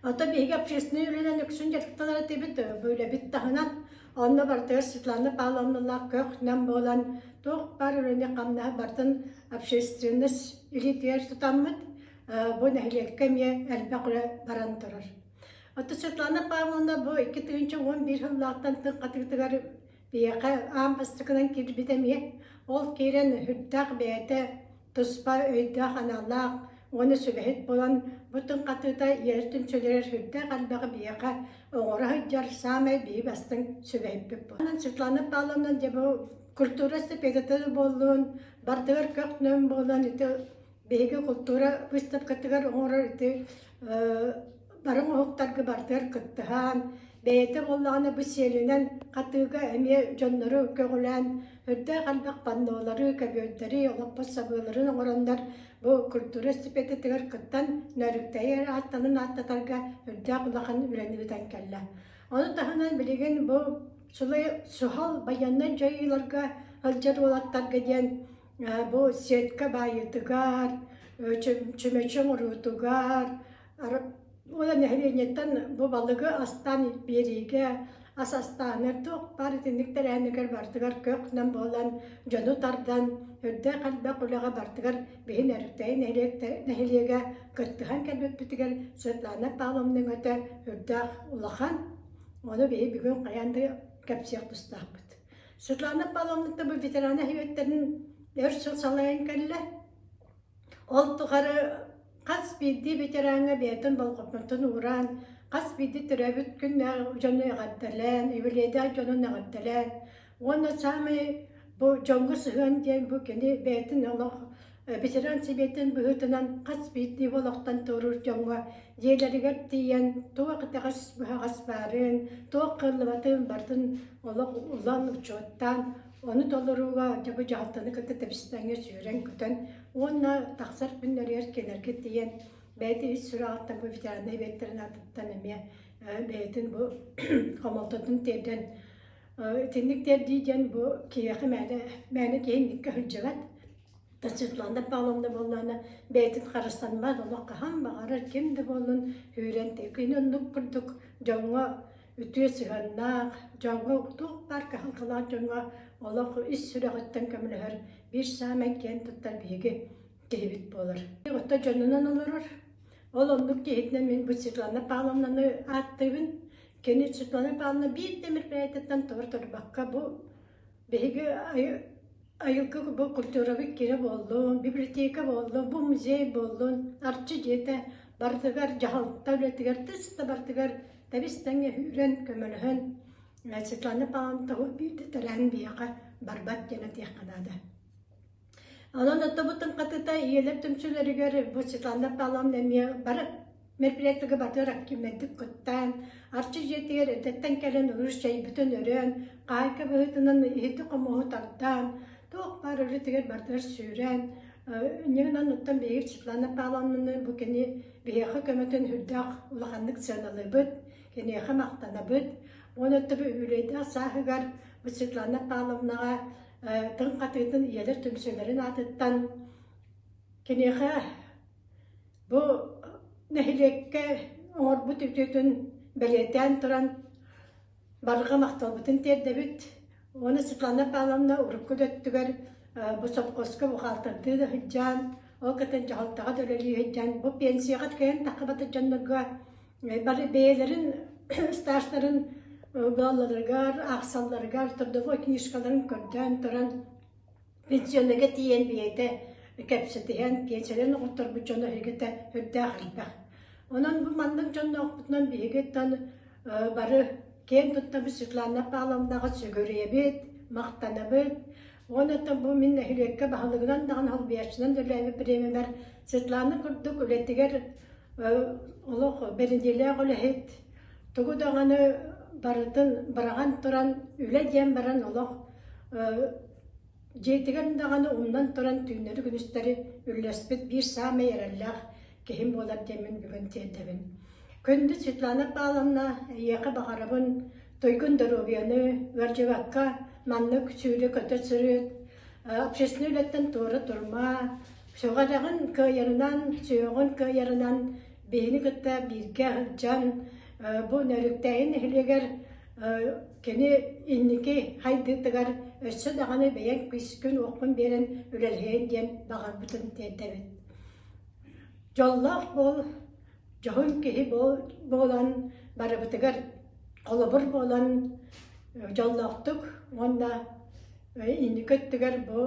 Оттон биһиги общественнай үлэнэн үксүн дьарыктанар этибит, бу үлэбит таһынан. Онно барытыгар Светлана Павловналаах көх-нэм буолан, туох баар үлэни-хамнаһы барытын общественность илиитигэр тутаммыт, бу нэһилиэккэ эмиэ элбэх үлэ баран турар. Оттон Светлана Павловна бу 2011 сыллаахтан тыҥ хатыытыгар Биһиэхэ аан бастакынан киирбит эмиэ. Ол киирэн сүрдээх бэйэтэ туспа өйдөөх-аналлаах уонна сүбэһит буолан, бу тыҥ хатыыта иэс түмсүүлэригэр сүрдээх элбэҕи биһиэхэ оҥоро сылдьар саамай биһи бастыҥ сүбэһиппит буолар. Светлана Павловна дьэ бу культура эстафетата буоллун, барытыгар көх-нөм буолан ити биһиги култуура выставкатыгар оҥорор ити бары оҥоһуктарга барытыгар кыттыһан, бэйэтэ буоллаҕына бу сиэлинэн хатыыга эмиэ дьоннору көҕүлээн, үрдээх элбэх паннолары, көбүөрдэри, олоппос сабыыларын оҥороннор бу культура эстафетатыгар кыттан Нөөрүктэйи ааттанын ааттатарга үрдээх улахан үлэни ыытан кэллэ. Ону таһынан билигин бу суһал байыаннай дьайыыларга сылдьар уолаттарга диэн бу сетка баайыытыгар, чүмэчи оҥоруутугар, уонна нэһилиэнньэттэн бу балыгы астаан биэриигэ, ас астааһыныгар туох баар итинник тэрээһинигэр барытыгар көх-нэм буолан, дьону тардан, үрдээх элбэх үлэҕэ барытыгар биһи Нөөрүктэйи нэһилиэгэ кыттыһан кэлбиппитигэр Светлана Павловна өҥөтө үрдээх улахан, ону биһи бүгүн хайаан да кэпсиэх тустаахпыт. Светлана Павловна бу ветераны үөттэрин өр сыл салайан кэллэ. Ол тухары хас биирдии ветераҥҥа бэйэтин болҕомтотун ууран, хас биирдии төрөөбүт күннээх дьону эҕэрдэлээн, юбилейдаах дьонун эҕэрдэлээн уонна саамай бу дьоҥҥо сыһыан диэн бу кини бэйэтин олох ветеран сэбиэтин быһыытынан хас биирдии олохтон туоруур дьоҥҥо дьиэлэригэр тиийэн туох итэҕэс быһаҕас баарын, туох кыаллыбатын барытын олох улан учуоттаан ону толорууга дьэ бу дьаһалтаны кытта тэбистэҥҥэ сүүрэн-көтөн уонна тахсар күннэригэр кинилэргэ тиийэн бэйэтин ис сүрэҕиттэн бу ветераннай бэйэттэрин аатыттан эмиэ бэйэтин бу хомолтотун тиэрдэн итинник тиэрдии диэн бу киһиэхэ мээнэ мээнэ киһи инниккэ сылдьыбат Светлана Павловна буоллаҕына бэйэтин харыстанмат олох хаһан баҕарар ким да буоллун үүрэн кини оннук курдук дьоҥҥо үтүө сыһыаннаах дьоҥҥо туох баар кыһалҕалаах дьоҥҥо олох ис сүрэҕиттэн көмөлөһөр биир саамай киэн туттар биһиги киһибит буолар. Оттон дьонунан олорор. Ол оннук киһитинэн мин бу Светлана Павловнаны ааттыыбын. Кини Светлана Павловна биир да мероприятиеттан туора турбакка бу биһиги айылгы бу культурабыт киһи буоллун, библиотека буоллун, бу музей буоллун, Арчы дьиэтэ барытыгар дьаһалта үлэтигэр тыс да барытыгар тэбис-тэҥҥэ үүрэн көмөлөһөн. Светлана Павловна тоҕо биирдэ тэрээһин биһиэхэ барбат диэн этиэххэ наада. Онон оттубутун хатыта ийэлэр түмсүүлэригэр бу Светлана Павловна эмиэ бары мероприятиега барытыгар активнайдык кыттан, Арчы дьиэтигэр эрдэттэн кэлэн урус чэйбитин өрөн, хаайка быһыытынан иһити-хомуоһу тардан, туох баар үлэтигэр барытыгар сүүрэн, инньэ гынан оттон биһиги Светлана Павловнаны бу кини биһиэхэ көмөтүн үрдээх улаханнык сыаналыыбыт, киниэхэ махтанабыт. Уонна оттон үбүлүөйдээх сааһыгар бу Светлана Павловнаҕа тыҥ хатыытын ийэлэр түмсүүлэрин аатыттан киниэхэ бу нэһилиэккэ оҥорбут үтүөтүн бэлиэтээн туран барҕа махталбытын тиэрдэбит. Уонна Светлана Павловна урукку да өттүгэр бу сопхуоска бухгалтардыы да сылдьан, ол кытын дьаһалтаҕа да үлэлии сылдьан, бу пенсияҕа кыайан таххыбатах дьоннорго бары бэйэлэрин стажтарын буолалларыгар, аахсалларыгар трудовой книжкаларын көрдөөн туран пенсионерга тиийэн бэйэтэ кэпсэтиһэн пенсияларын оҕотторбут дьоно эһигитэ үрдээх элбэх. Онон бу маннык дьонноохпутунан биһигиттэн бары киэн туттабыт Светлана Павловнаҕа сүгүрүйэбит, махтанабыт. Уонна бу мин нэһилиэккэ баһылыгынан даҕаны холбуйааччынан да үлэлээбит бириэмэбэр Светлана курдук үлэтигэр олох бэриниилээх үлэһит, тугу даҕаны барытын быраҕан туран үлэ диэн баран олох дьиэтигэр даҕаны умнан туран түүннэри-күнүстэри үллэспит биир саамай эрэллээх киһим буолар диэммин бүгүн тиэрдэбин. Күндү Светлана Павловна, эйиэхэ баҕарабын туйгун доруобуйаны, ыалдьыбакка маннык сүүрэ-көтө сырыт, общественнай үлэттэн туора турма, Сөҕөдөҕүн кыайарынан, сүһүөҕүн кыайарынан биһини кытта бииргэ сылдьан, бу Нөрүктээйи нэһилиэгэр кини инники хайдыытыгар өссө даҕаны бэйэҥ күүскүн-уоххун биэрэн үлэлэһиэн диэн баҕарбытын тиэрдэбит. Дьоллоох буол, дьоһун киһи буолан барыбытыгар холобур буолан дьоллоохтук уонна инники өттүгэр бу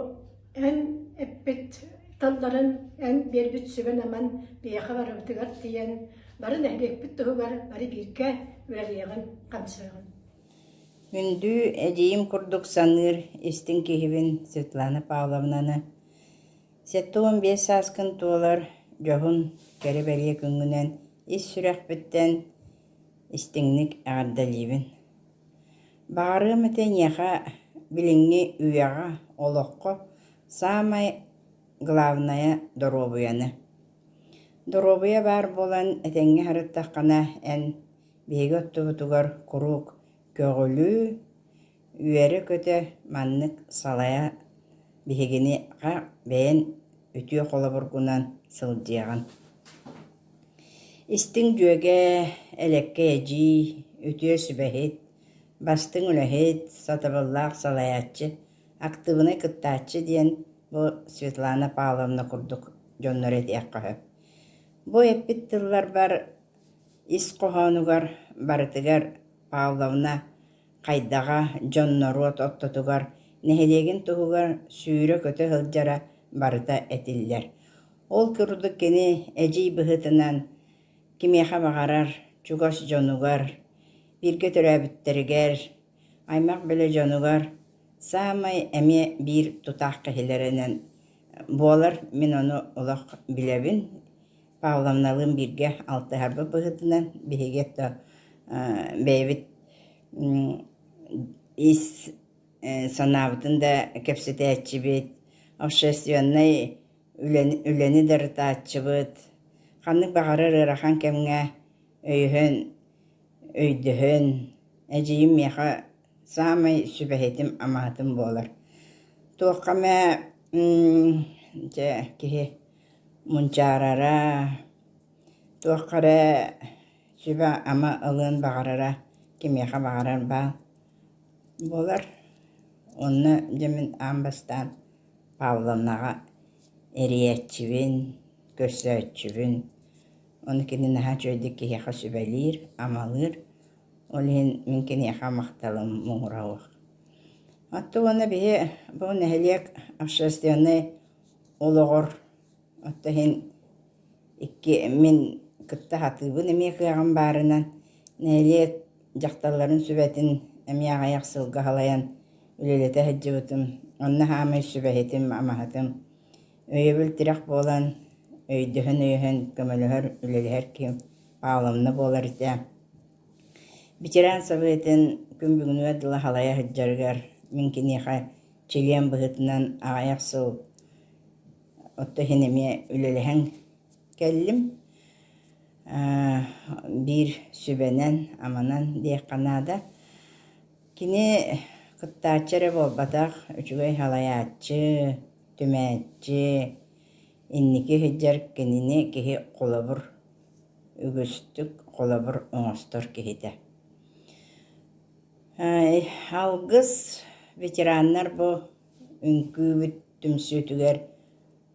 эн эппит тылларын, эн биэрбит сүбэн-аман биһиэхэ барыбытыгар тиийэн, бары нэһилиэкпит туһугар бары бииргэ үлэлиэҕин, хамсыаҕын. Күндү эдьиийим курдук саныыр истиҥ киһибин Светлана Павловнаны 75 сааскын туолар дьоһун кэрэ-бэлиэ күҥҥүнэн ис сүрэхпиттэн истиҥник эҕэрдэлиибин. Баҕарыам этэ эйиэхэ билиҥҥи үйэҕэ, олоххо саамай главнайа доруобуйаны. Доруобуйа баар буолан этэҥҥэ сырыттаххына эн биһиги оттубутугар куруук көҕүлүү, үөрэ-көтө маннык салайа биһигини бэйэн үтүө холобургунан сылдьыаҕын. Истиҥ дьүөгэ, элэккэй эдьиий, үтүө сүбэһит, бастыҥ үлэһит, сатабыллаах салайааччы, актыыбынай кыттааччы диэн бу Светлана Павловна курдук дьоннору этиэххэ сөп. Бу эппит тылларбар ис хоһоонугар барытыгар Павловна хайдаҕа дьон-норуот ортотугар нэһилиэгин туһугар сүүрэ-көтө сылдьара барыта этиллэр. Ол курдук кини эдьиий быһыытынан кимиэхэ баҕарар чугас дьонугар, бииргэ төрөөбүттэригэр, аймах-билэ дьонугар саамай эмиэ биир тутаах киһилэринэн буолар. Мин ону олох билэбин. Павловналыын бииргэ алтыһарбыт быһыытынан биһиги то бэйэбит ис санаабытын да кэпсэтээччибит, общественнай үлэни, үлэни да ырытааччыбыт, ханнык баҕарар ыарахан кэмҥэ өйөһөн, өйдөһөн, эдьиийим миэхэ саамай сүбэһитим, амаһытым буолар. Туохха эмэ дьэ киһи мунчаарара, туохха эрэ сүбэ-ама ылыан баҕарара кимиэхэ баҕарар баар буолар. Онно дьэ мин аан бастаан Павловнаҕа эрийээччибин, көрсөөччүбүн. Ону кини наһаа үчүгэйдик киһиэхэ сүбэлиир, амалыыр. Ол иһин мин киниэхэ махталым муҥура суох. Оттон уонна биһи бу нэһилиэк общественнай олоҕор оттон иһин икки мин кытта сатыыбын эмиэ кыаҕым баарынан нэһилиэк дьахталларын сүбэтин эмиэ аҕыйах сылга халайан үлэлэтэ сылдьыбытым. Онно хаамай сүбэһитим, амаһытым. Өйөбүл-тирэх буолан, өйдөһөн-өйөһөн көмөлөһөр, үлэлэһэр киһим Павловна буолар этэ. Ветеран Советын күн бүгүнүгэр дылы халайа сылдьарыгар мин киниэхэ чилиэн быһыытынан аҕыйах сыл Оттон иһин эмиэ үлэлэһэн кэллим. Биир сүбэнэн, аманан диэххэ наада. Кини кыттааччы эрэ буолбатах, үчүгэй салайааччы, түмээччи, инники сылдьар кинини киһи холобур, үгүстүк холобур оҥостор киһитэ. Алгыс ветераннар бу Үҥкүүбүт түмсүүтүгэр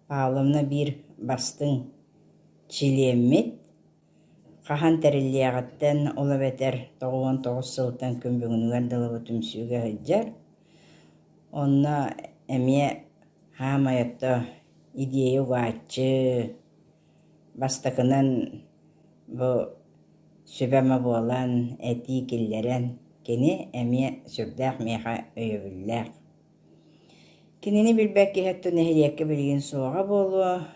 Павловна биир бастыҥ чилиэммит, хаһан тэриллиэҕиттэн, ол эбэтэр 99 сылтан күн бүгүнүгэр дылы бу түмсүүгэ сылдьар. Онно эмиэ хаамай отто идиэйэ угааччы, бастакынан бу сүбэ-ама буолан, этии киллэрэн, кини эмиэ сүрдээх миэхэ өйөбүллээх. Кинини билбэт киһи өттө нэһилиэккэ билигин суоҕа буолуо,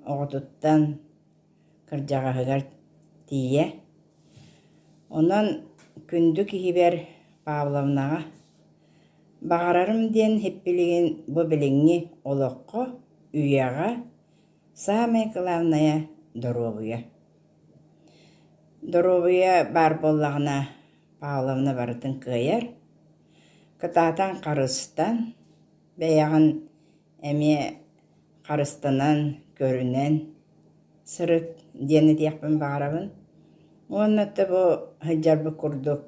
оҕотуттан кырдьаҕаһыгар тиийэ. Онон күндү киһибэр Павловнаҕа баҕарарым диэн һиппилигин бу билиҥҥи олоххо, үйэҕэ саамай кылаабынайа доруобуйа. Доруобуйа баар буоллаҕына Павловна барытын кыайар. Кытаатан харыстан, бэйэҕин эмиэ харыстанан, көрүнэн сырыт диэн этиэхпин баҕарабын. Уонна да бу сылдьарбыт курдук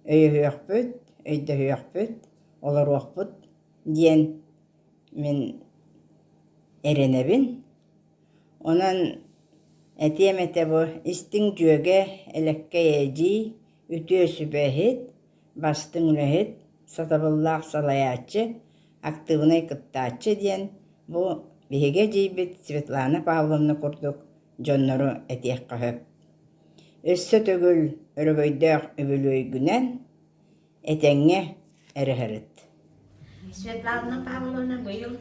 өйөһүөхпүт, өйдөһүөхпүт, олоруохпут диэн мин эрэнэбин. Онон этиэм этэ бу истиҥ дьүөгэ, элэккэй эдьиий, үтүө сүбэһит, бастыҥ үлэһит, сатабыллаах салайааччы, актыыбынай кыттааччы диэн бу биһиги эдьиийбит Светлана Павловна курдук дьоннору этиэххэ сөп. Өссө төгүл өрөгөйдөөх үбүлүөйгүнэн этэҥҥэ эрэ сырыт. Светлана Павловна быйыл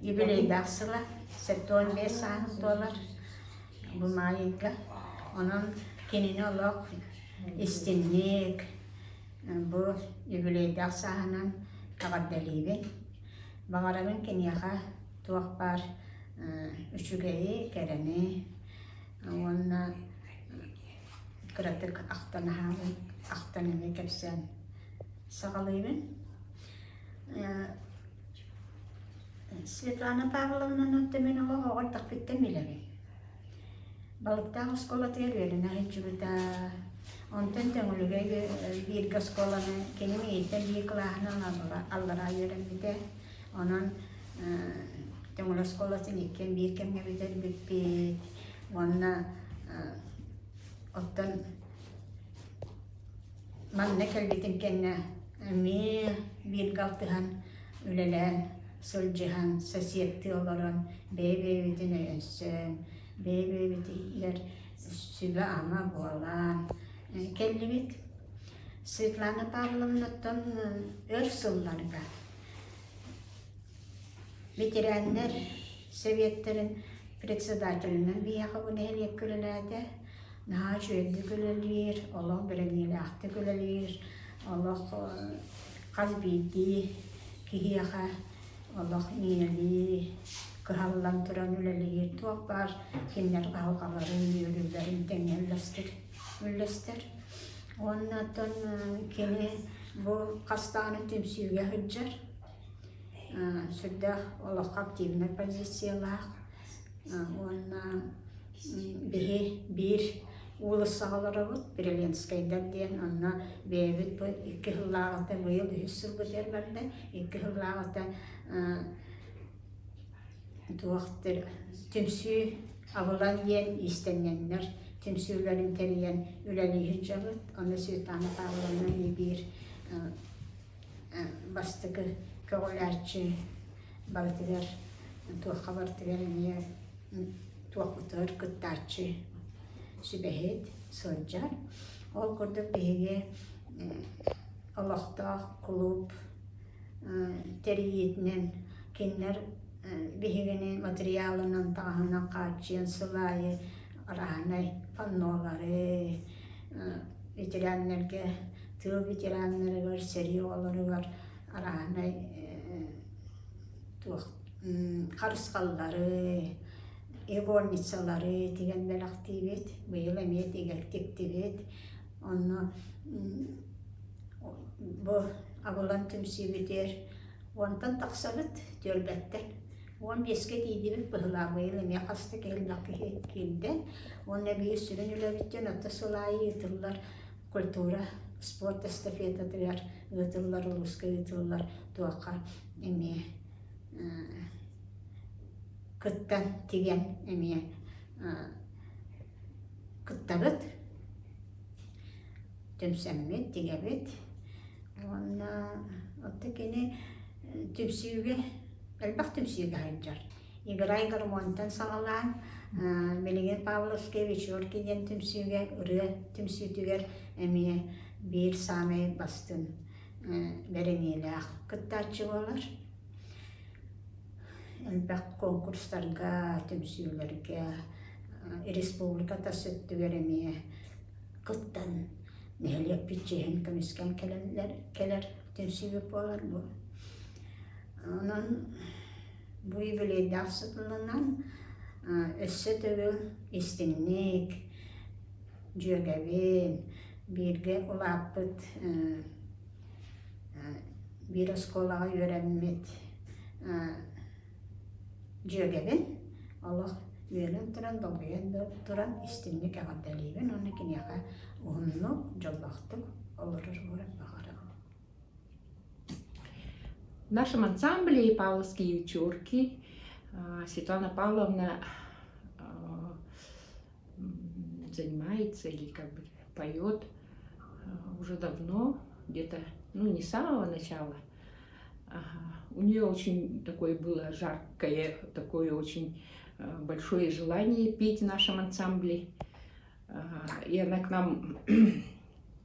юбилейдаах сыла, 75 сааһын туолар бу маайга. Онон кинини олох истинник бу юбилейдаах сааһынан эҕэрдэлиибин. Баҕарабын киниэхэ туох баар үчүгэйи, кэрэни уонна кыратык ахтан аһаабын, ахтан эмиэ кэпсээн саҕалыыбын. Светлана Павловнаны мин олох оҕо эрдэхпиттэн билэбин. Балыктаах оскуолатыгар үөрэнэ сылдьыбыта. Онтон Төҥүлүгэ бииргэ оскуоланы кини миигиттэн биир кылааһынан аллараа үөрэммитэ. Онон Төҥүлү оскуолатын иккиэн биир кэмҥэ бүтэрбиппит. Уонна оттон манна кэлбитим кэннэ эмиэ бииргэ алтыһан үлэлээн сылдьыһан, соседтыы олорон, бэйэ-бэйэбитин өйөнсөн, бэйэ-бэйэбитигэр сүбэ-ама буолан кэллибит. Светлана Павловнаттан өр сылларга Ветераннар Советтарын председателинэн биһиэхэ бу нэһилиэккэ үлэлээтэ. Наһаа үчүгэйдик үлэлиир, олох бэриниилээхтик үлэлиир, олох хас биирдии киһиэхэ олох ийэлии кыһаллан туран үлэлиир, туох баар кинилэр кыһалҕаларын, үөрүүлэрин тэҥҥэ үллэстэр үллэстэр. Уонна оттон кини бу хас даҕаны түмсүүгэ сылдьар, сүрдээх олоххо активнай позициялаах уонна биһи биир уулуссаҕа олоробут, Приленскайдар диэн, онно бэйэбит бу икки сыллааҕыта быйыл үһүс сылбытыгар барда, икки сыллааҕыта туох түмсүү абылаҥ диэн иистэнньэҥнэр түмсүүлэрин тэрийэн үлэлии сылдьабыт. Ону Светлана Павловна биир бастакы көҕүлээччи барытыгар туохха барытыгар эмиэ туохпутугар кыттааччы сүбэһит сылдьар. Ол курдук биһиги. олохтоох кулууп тэрийиитинэн кинилэр биһигини матырыйаалынан, таҥаһынан хааччыйан сыл аайы арааһынай паннолары ветераннарга, тыыл ветераннарыгар, сэрии оҕолоругар арааһынай туох харысхаллары, игольницалары тигэн бэлэхтиибит. Быйыл эмиэ тиктибит. Онно бу абылаҥ түмсүүбүтүгэр уонтан тахсабыт, түөлбэттэн. 15-кэ тиийдибит быһыылаах быйыл эмиэ хас да киһи киһи киирдэ. Уонна биир сүрүн үлэбиттэн отто сыл аайы ыытыллар культура, спорт эстафетатыгар ыытыллар, улууска ыытыллар туохха эмиэ кыттан тигэн эмиэ кыттабыт. Түмсэммит, тигэбит. Уонна оттон кини түмсүүгэ, элбэх түмсүүгэ сылдьар. Играй гармонтан саҕалаан, билигин Павловскай вечерки диэн түмсүүгэ, ырыа түмсүүтүгэр эмиэ биир саамай бастыҥ бэриниилээх кыттааччы буолар. Элбэх конкурстарга, түмсүүлэргэ, республика тас өттүгэр эмиэ кыттан нэһилиэкпит чиэһин көмүскээн кэлэллэр, кэлэр түмсүүбүт буолар бу. Онон бу юбилейдаах сытылынан өссө төгүл истиҥник дьүөгэбин, бииргэ улааппыт биир оскуолаҕа үөрэммит дьүөгэбин олох үөрэн туран, долгуйан да туран истиҥник эҕэрдэлиибин уонна киниэхэ уһуннук, дьоллоохтук олорор баҕарабын. В нашем ансамбле «Павловские вечерки» Светлана Павловна занимается или как бы поет уже давно, где-то, ну, не с самого начала. Ага. У нее очень такое было жаркое, такое очень большое желание петь в нашем ансамбле. И она к нам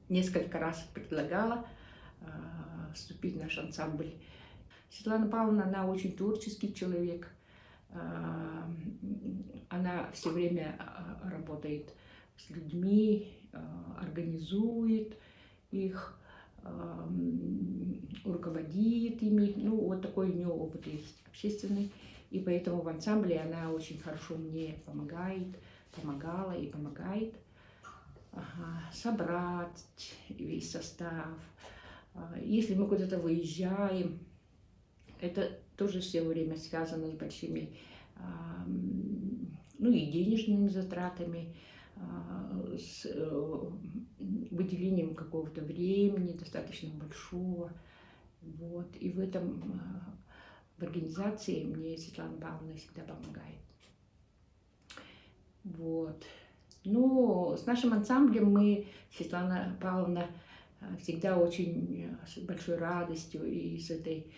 несколько раз предлагала вступить в наш ансамбль. Светлана Павловна, она очень творческий человек. Она все время работает с людьми, организует их, руководит ими. Ну, вот такой у нее опыт есть общественный. И поэтому в ансамбле она очень хорошо мне помогает, помогала и помогает. Ага, собрать весь состав. Если мы куда-то выезжаем, это тоже все время связано с большими, ну и денежными затратами, с э, выделением какого-то времени достаточно большого. Вот. И в этом, в организации мне Светлана Павловна всегда помогает. Вот. Ну, с нашим ансамблем мы, Светлана Павловна, всегда очень с большой радостью и с этой,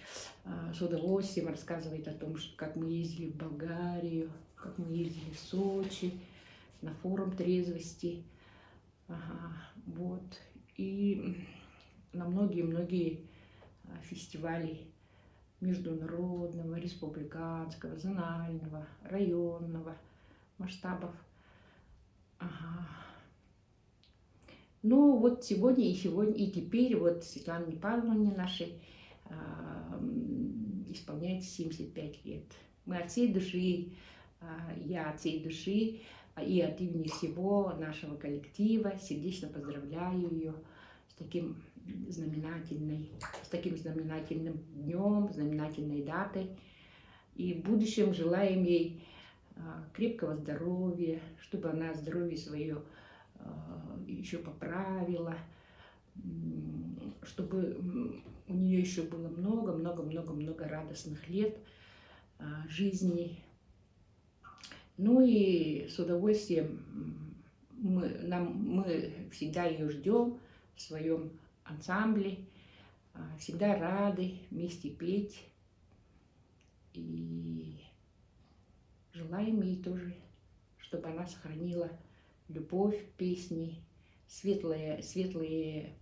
с удовольствием рассказывает о том, как мы ездили в Болгарию, как мы ездили в Сочи на форум трезвости. Ага, вот. И на многие-многие фестивали международного, республиканского, зонального, районного масштабов. Ага. Ну вот сегодня и сегодня, и теперь вот Светлане Павловне нашей э, исполняется 75 лет. Мы от всей души, э, я от всей души и от имени всего нашего коллектива сердечно поздравляю ее с таким знаменательной, с таким знаменательным днем, знаменательной датой. И в будущем желаем ей крепкого здоровья, чтобы она здоровье свое еще поправила, чтобы у нее еще было много-много-много-много радостных лет жизни. Ну и с удовольствием мы, нам, мы всегда ее ждем в своем ансамбле, всегда рады вместе петь. И желаем ей тоже, чтобы она сохранила любовь к песне, светлые, светлые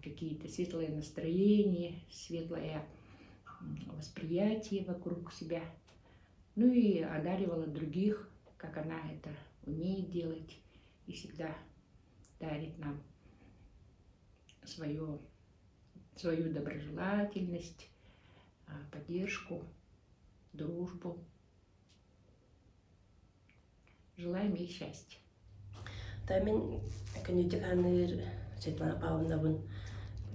какие-то светлое настроение, светлое восприятие вокруг себя. Ну и одаривала других, как она это умеет делать и всегда дарит нам свое, свою доброжелательность, поддержку, дружбу. Желаем ей счастья. Та мин күнүтүк аныыр Светлана Павловнабын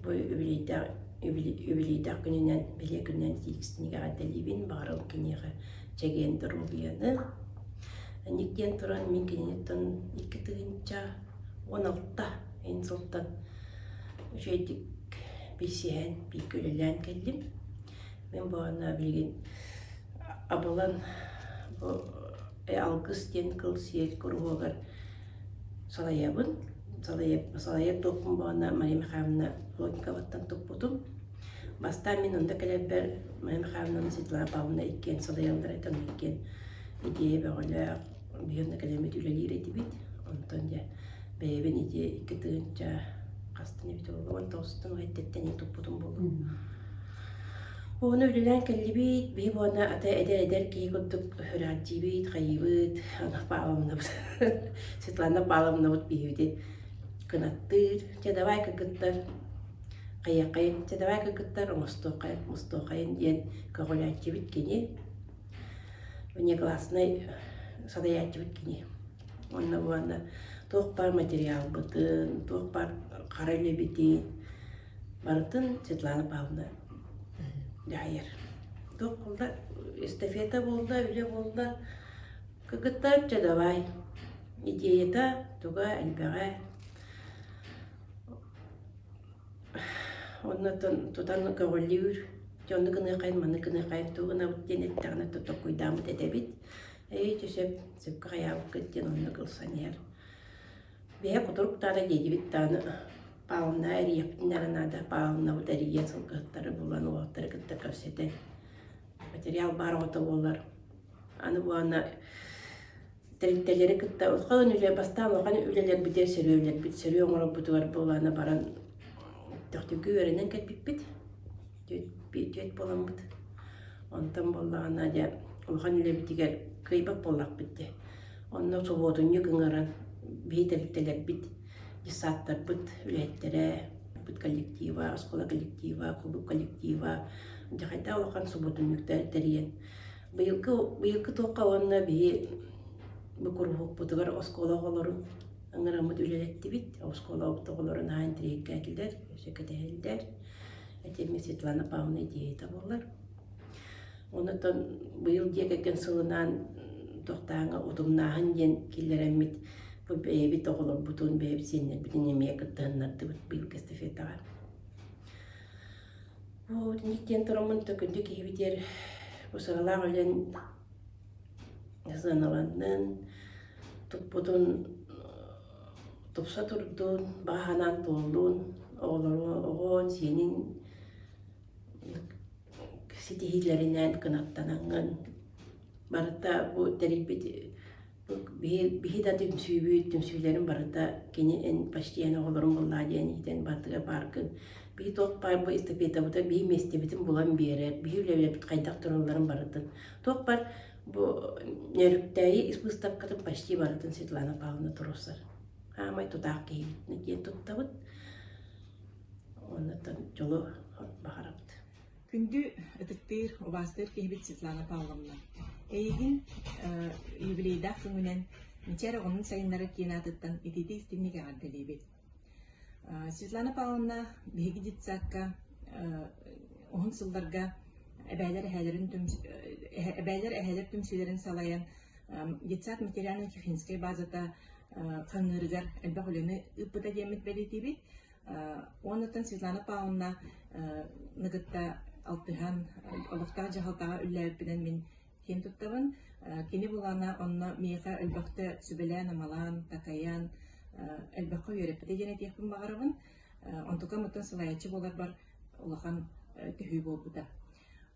бу үбүлүйдээх үбүлүйдээх күнүнэн бэлиэ күнүнэн тииксинигэ эҕэрдэлиибин баҕарабын киниэхэ чэгиэн доруобуйаны Ник диэн туран мин кининиттэн 2016 ин сылтан үчүгэйдик билсиһэн бииргэ үлэлээн кэллим мин буолана билигин абылан бу Алгыс диэн кыл сиэл куруһуогар салайабын. Салайар туохпун буолана Мария Михайловна Плотниковаттан туппутум. Бастаан мин онно кэлэрбэр Мария Михайловнаны Светлана Павловна иккиэн салайаллар этэ, онно иккиэн идея бөҕөлөөх, биһи онно кэлэммит үлэлиир этибит. Онтон дьэ бэйэбин ити 2000 хастан эбит буолла, 19-тан уһэттэттэн туппутум буолуо. Уонна үлэлээн кэллибит, биһи буонна ата эдэр-эдэр киһи курдук үрэҕэлдьиибит, хайыыбыт, Анна Павловнабыт, Светлана Павловнабыт биһибитин кынаттыыр, чэ давай кыргыттар, хайыаххайын, чэ давай кыргыттар, оҥостуоххайын, мустуоххайын диэн көҕүлээччибит кини, внекласснай салайааччыбыт кини. Уонна уонна туох баар материалбытын, туох баар хара үлэбитин барытын Светлана Павловна дьаһайар. Туох буолла, эстафета буолла, үлэ буолла, кыргыттар чэ давай. Идеята туга элбэҕэ. Оннотон тутан көҕүлүүр, дьэ оннук гыныаххайын, маннык гыныаххайын, тугу гынабыт диэн эттэҕинэ толкуйдааммыт этэбит. Ээ, чэ сөп, сөпкө хайаабыккыт диэн оннук ылсан иһэр. Бэйэ кутурук даҕаны диэтибит даҕаны Павловна эрийиэхпитин эрэ наада. Павловнабыт эрийэн сылгыһыттары булан уолаттары кытта кэпсэтэн материал баар оҕото буолар. Аны буолана тэрилтэлэри кытта улахан үлэ бастаан улахан үлэлэрбитигэр сөрүөлэрбит сөрүө оҥорорбутугар буолана баран төхтүргү үөрэнэн кэлбиппит. Түөт буоламмыт. Онтон буоллаҕына дьэ улахан үлэбитигэр кыайбат буоллахпыт дии. Онно субуотунньук ыҥыран биһи тэрилтэлэрбит, детсадтарбыт үлэһиттэрэ, коллектива, оскуола коллектива, кулууп коллектива дьэ хайдах улахан субуотунньуктары тэрийэн быйылгы быйылгы туохха уонна биһи бу куруһуокпутугар оскуола оҕолорун ыҥыраммыт үлэлэттибит. Оскуола оҕолорун наһаа интэриэһиргээтилэр, өссө кэтэһэллэр. Этими Светлана Павловна идеята буолар. Онтон быйыл дьиэ кэргэн сылынаан туохтааҥҥа утумнааһын диэн киллэрэммит бу бэйэбит оҕолорбутун, бэйэбит сиэннэрбитин эмиэ кыттыһыннардыбыт быйылгы эстафетаҕа. Вот итинник диэн тураммын күндү киһибитигэр бу сыралаах үлэн сыаналаннын, туппутун тупса турдун, баҕа санаан туоллун, оҕолору, оҕон, сиэнин ситиһиилэринэн кынаттанаҥҥын барыта бу тэрийбит биһи да түмсүүбүт түмсүүлэрин барыта кини эн почти эн оҕолорун буллаа диэн иитэн барытыгар бааргын биһи туох баар бу эстафетабыта биһи миэстэбитин булан биэрэр биһи үлэлэрбит хайдах туралларын барытын туох баар бу Нөрүктээйи ис быыстапкатын почти барытын Светлана Павловна туруорсар хаамай тутаах киһибит диэн туттабыт Оннуттан дьолу баҕарабыт. Күндү ытыктыыр, убаастыыр киһибит Светлана Павловна, эйигин юбилейдаах күҥүнэн Мичээр оҕонун сайыннарар киин аатыттан итиитик-истиҥник эҕэрдэлиибит. Светлана Павловна биһиги детсадка уһун сылларга эбээлэр эһээлэрин эбээлэр эһээлэр түмсүүлэрин салайан детсад материально-техническэй базата хаҥыырыгар элбэх үлэни ыыппыта диэммит бэлиэтиибит. Уонуттан Светлана Павловна кытта алтыһан, олохтоох дьаһалтаҕа үлэлээбиппинэн мин киэн туттабын. Кини булаана онно миэхэ элбэхтэ сүбэлээн-амалаан, такайан, элбэххэ үөрэппитэ диэн этиэхпин баҕарабын. Онтукам оттон салайааччы буоларбар улахан төһүү буолбута.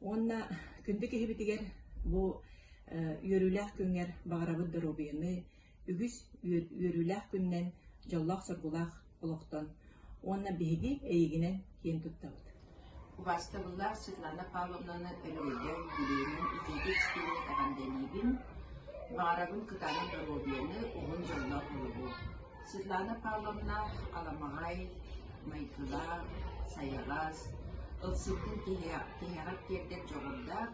Уонна күндү киһибитигэр бу үөрүүлээх күҥҥэр баҕарабыт доруобуйаны, үгүс үөрүүлээх күннэн, дьоллоох-соргулаах олохтон. Уонна биһиги эйигинэн киэн туттабыт. Убаастабыллаах Светлана Павловнаны өрөгөйдөөх юбилейынан итиитик-истиҥник эҕэрдэлиибин, баҕарабын кытаанах доруобуйаны, уһун дьоллоох олоҕу. Светлана Павловна аламаҕай, майгылаах, сайаҕас, ылсыбытын тиһэҕэр тиэрдэр дьоҕурдаах,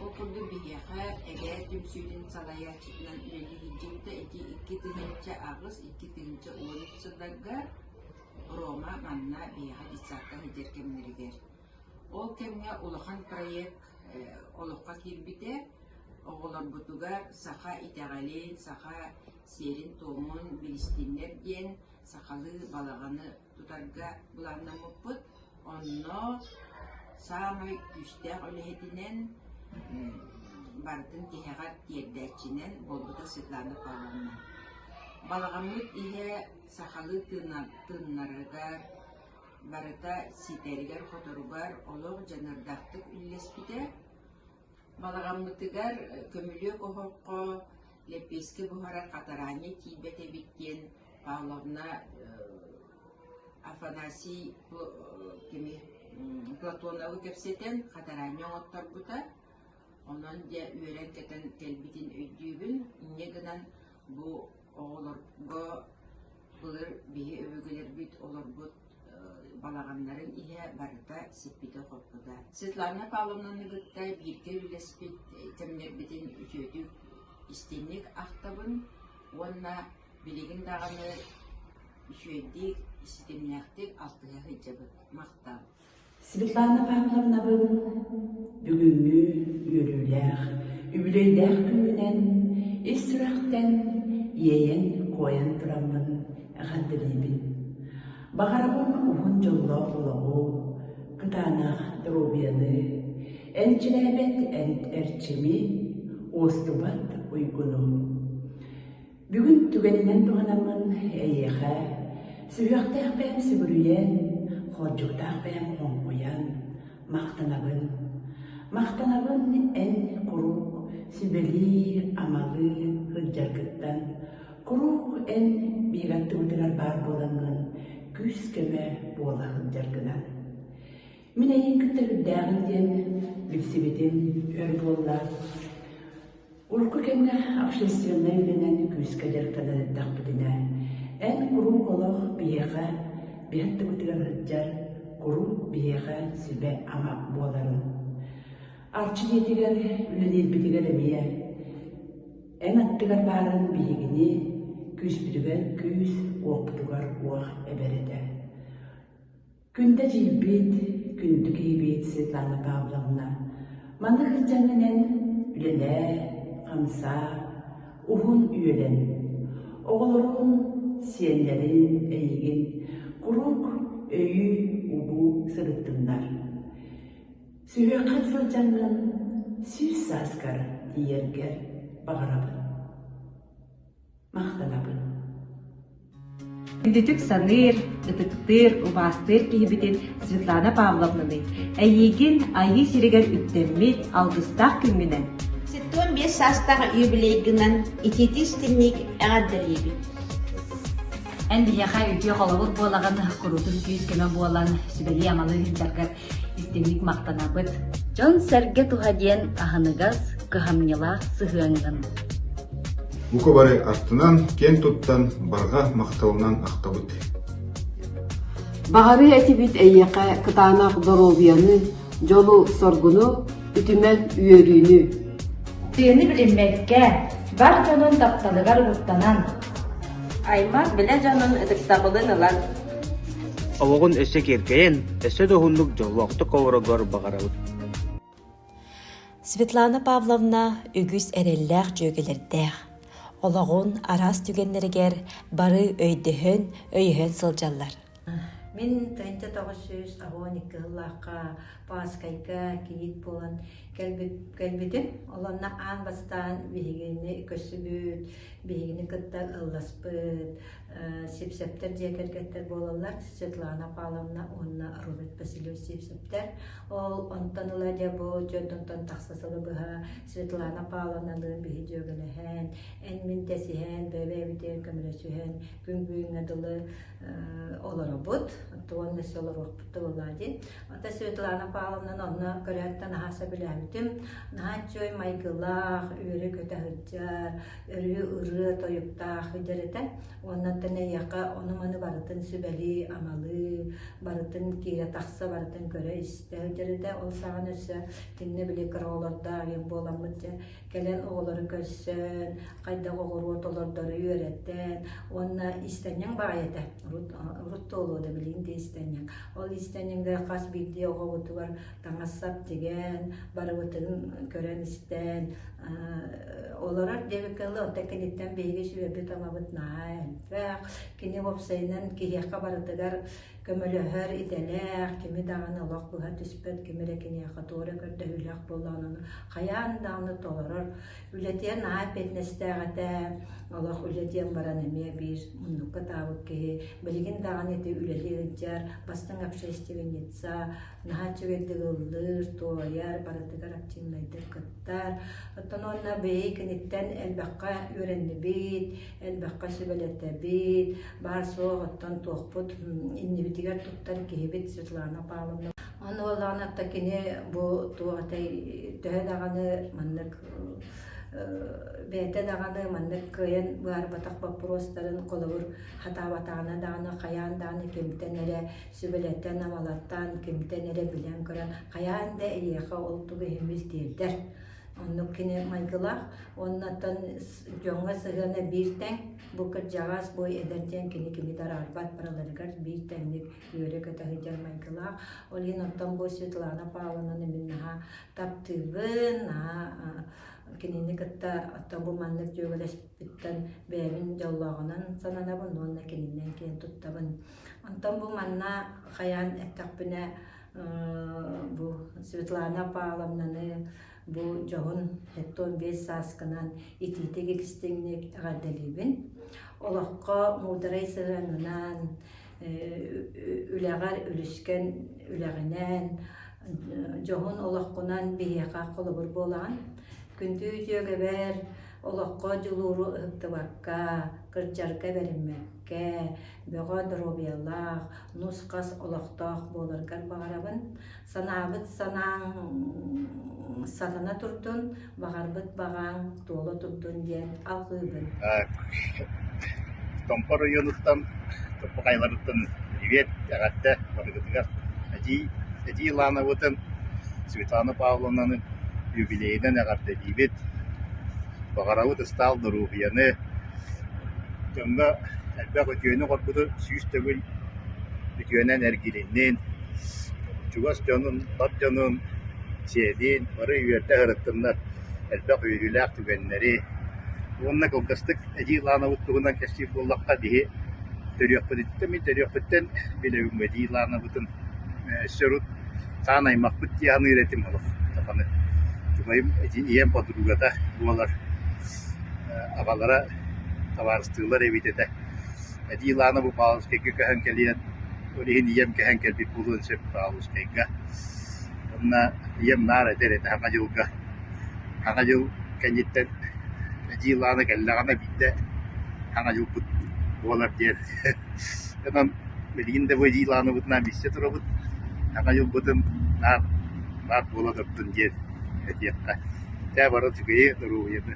ол курдук биһиэхэ эбээ түмсүүтүн салайааччытынан үлэлии сылдьыбыта ити 2008, 2013 сылларга Рома манна биһиэхэ детсадка сылдьар кэмнэригэр. Ол кэмҥэ улахан проект олоххо киирбитэ. Оҕолорбутугар саха итэҕэлин, саха сиэрин-туомун билистиннэр диэн сахалыы балаҕаны тутарга былааннаммыппыт. Онно саамай күүстээх үлэһитинэн, барытын тиһэҕэр тиэрдээччинэн буолбута Светлана Павловна. Балаҕаммыт иһэ сахалыы тыыннарыгар, барыта ситэригэр-хоторугар олох дьаныардаахтык үллэспитэ. Балаҕаммытыгар көмүлүөк оһоххо лэппиэскэ буһарар хатараанньа тиийбэт эбит диэн Павловна Афанасий кими Платоновы кэпсэтэн хатараанньа оҥотторбута. Онон дьэ үөрэн-көтөн кэлбитин өйдүүбүн. Инньэ гынан бу оҕолорго былыр биһи өбүгэлэрбит олорбут балаҕаннарын иһэ барыта сиппитэ-хоппута. Светлана Павловнаны кытта бииргэ үлэлэспит кэмнэрбитин үтүөтүк, истиҥник ахтабын уонна билигин даҕаны үчүгэйдик, ситимнээхтик алтыһа сылдьабыт. Махтал. Светлана Павловнабын бүгүҥҥү үөрүүлээх, үбүлүөйдээх күҥҥүнэн ис сүрэхтэн иэйэн-куойан тураммын эҕэрдэлиибин. Баҕарабын уһун дьоллоох олоҕу, кытаанах доруобуйаны, энчирээбэт эрчими, уостубат уйгуну. Бүгүн түгэнинэн туһанаммын эйиэхэ сүһүөхтээх бэйэм сүгүрүйэн, хоордьуктаах бэйэм хоҥкуйан махтанабын. Махтанабын эн куруук сүбэлии-амалыы сылдьаргыттан, куруук эн биһиги аттыбытыгар баар буолаҥҥын күүс-көмө буола сылдьаргынан. Мин эйигин кытта үрдээҕин диэн билсибитим өр буолла. Урукку кэмҥэ общественнай үлэнэн күүскэ дьарыктанан эрдэхпитинэ, эн куруук олох биһиэхэ биһи аттыбытыгар сылдьар, куруук биһиэхэ сүбэ-ама буоларын. Арчы дьиэтигэр үлэлиирбитигэр эмиэ эн аттыгар баарын биһигини күүспүтүгэр күүс, уохпутугар уох эбэр этэ. Күндэ эдьиийбит, күндү киһибит Светлана Павловна, маннык сылдьаҥҥынан үлэлээ, хамсаа, уһун үөлэн. Оҕолорун, сиэннэрин, эйигин куруук өйүү-угуу сырыттыннар. Сүһүөххэр сылдьаҥҥын сүүс сааскар тиийэргэр баҕарабын. Махтанабын. Күндүтүк саныыр, ытыктыыр, убаастыыр киһибитин Светлана Павловнаны эйиигин Айыы сиригэр үктэммит алгыстаах күҥҥүнэн 75 саастаах юбилейгынан итиитик-истиҥник эҕэрдэлиибит! Эн биһиэхэ үтүө холобур буолаҕын, куруутун күүс-көмө буолан, сүбэлии-амалыы сылдьаргар истиҥник махтанабыт. Дьон-сэргэ туһа диэн аһыныгас, кыһамньылаах сыһыаҥҥын. Бука бары астынан, киэн туттан, барҕа махталынан ахтабыт. Баҕарыы этибит эйиэхэ кытаанах доруобуйаны, дьолу-соргуну, үтүмэн үөрүүнү. Тыаны билиммэккэ, бар дьонун тапталыгар угуттанан, аймах билэ дьонун ытыктабылын ылан, Олоҕун өссө киэркэйэн, өссө да уһуннук дьоллоохтук олороргор баҕарабыт. Светлана Павловна үгүс эрэллээх дьүөгэлэрдээх. Олоҕун араас түгэннэригэр бары өйдөһөн, өйөһөн сылдьаллар. Мин 1992 сыллаахха Пааскайга кийиит буолан. кэлбитим. Ол онно аан бастаан биһигини көрсүбүт, биһигини кытта ылласпыт Сипсэптэр дьиэ кэргэттэр буолаллар Светлана Павловна уонна Роберт Васильевич Сипсэптэр. Ол онтон ыла дьэ бу дьонтон тахса сылы быһа Светлана Павловналыын биһи дьүөгэлэһэн, эн-мин дэсиһэн, бэйэ-бэйэбитигэр көмөлөсүһэн күн бүгүҥҥэ дылы олоробут. Уонна өссө олоруохпут да буоллаҕа дии. Ата Светлана Павловнаны онно көрөөттөн наһаа сөбүлээбитим. Наһаа үчүгэй майгылаах, үөрэ-көтө сылдьар, өрүү ырыа тойуктаах сылдьар этэ. Уоннаттан эйиэхэ ону-маны барытын сүбэлии-амалыы, барытын киирэ-тахса барытын көрө-истэ сылдьар этэ. Ол саҕана өссө кинини били кыра оҕолордоох ийэм буоламмыт дьэ кэлэн оҕолору көрсөн, хайдах оҕуруот олордору үөрэтэн уонна иистэнньэҥ баҕайы этэ. Урут, урут туолуо да билигин да иистэнньэҥ. Ол иистэнньэҥгэ хас биирдии оҕобутугар таҥас-сап тигэн, барыбытын көрөн-истэн олорор диэбиккэ дылы, онтон киниттэн биһиги сүбэбит-амабыт наһаа элбэх. Кини уопсайынан киһиэхэ барытыгар көмөлөһөр идэлээх, кими даҕаны олох быһа түспэт, кими эрэ киниэхэ туора көрдөһүүлээх буоллаҕына ону хайаан даҕаны толорор. Үлэтигэр наһаа эппиэтинэстээх этэ, олох үлэ диэн баран эмиэ биир муннукка таабыт киһи. Билигин даҕаны ити үлэлии сылдьар, бастыҥ общественница, наһаа үчүгэйдик ыллыыр, туойар, барытыгар активнайдык кыттар. Оттон уонна биһиги киниттэн элбэххэ үөрэннибит, элбэххэ сүбэлэтэбит, баар-суох оттон туохпут иннибитигэр туттар киһибит Светлана Павловна. Аны буоллаҕына кини бу туох этэй төһө даҕаны маннык бэйэтэ даҕаны маннык кыайан быһаарбатах боппуруостарын холобур хатаабатаҕына даҕаны хайаан даҕаны кимтэн эрэ сүбэлэтэн-амалатан кимтэн эрэ билэн-көрөн хайаан да эйиэхэ ол тугу иһиммит тиэрдэр. Оннук кини майгылаах. Уоннаттан дьоҥҥо сыһыана биир тэҥ. Бу кырдьаҕас, бу эдэр диэн кини кими да араарбат барыларыгар биир тэҥник үөрэ-көтө сылдьар майгылаах. Ол иһин оттон бу Светлана Павловнаны мин наһаа таптыыбын, наһаа кинини кытта оттон бу маннык дьүөгэлэспиттэн бэйэбин дьоллооҕунан сананабын уонна кининэн киэн туттабын. Онтон бу манна хайаан эттэхпинэ бу Светлана Павловнаны бу дьоһун 75 сааскынан итиитик истиҥник эҕэрдэлиибин. Олоххо муударай сыһыанынан, үлэҕэр үлүскэн үлэҕинэн, дьоһун олоххунан биһиэхэ холобур буолаҕын. Күндү дьүөгэбэр олоххо дьулууру ыһыктыбакка, кырдьарга бэриммэккэ, бөҕө доруобуйалаах, нус-хас олохтоох буоларгар баҕарабын. Санаабыт санааҥ сатана турдун, баҕарбыт баҕаҥ туола турдун диэн алҕыыбын. Томпо оройуонуттан, Томпо хайаларыттан привет, эҕэрдэ барыгытыгар. Эдьиий, Эдьиий Ланабытын, Светлана Павловнаны юбилейынан эҕэрдэлиибит. Баҕарабыт ыстаал доруобуйаны, дьоҥҥо элбэх үтүөнү оҥорбуту 100 төгүл үтүөнэн эргилиннин, чугас дьонун, бар дьонун, сиэнин бары үөрдэ сырыттыннар, элбэх үөрүүлээх түгэннэри. Уонна кылгастык Эдьиий Лаанабыт туһунан кэпсиир буоллахха, биһи төрүөхпүтүттэн, мин төрүөхпүттэн билэбин Эдьиий Лаанабытын өссө урут хаан аймахпыт дии саныыр этим олох даҕаны. Убайым ийэм подругата буолар, аҕалара табаарыстыылар эбит этэ. Эдьиий Лаана бу Павловскайга көһөн кэлиэн, ол иһин ийэм көһөн кэлбит буолуон сөп Павловскайга. Уонна ийэм наар этэр этэ Саҥа дьылга, Саҥа дьыл кэнниттэн Эдьиий Лаана кэллэҕинэ биирдэ Саҥа дьылбыт буолар диэн. Онон билигин да бу Эдьиий Лаанабытынаан билсэ турабыт, Саҥа дьылбытын наар баар буола турдун диэн этиэххэ. Чэ, бары үчүгэйи, доруобуйаны.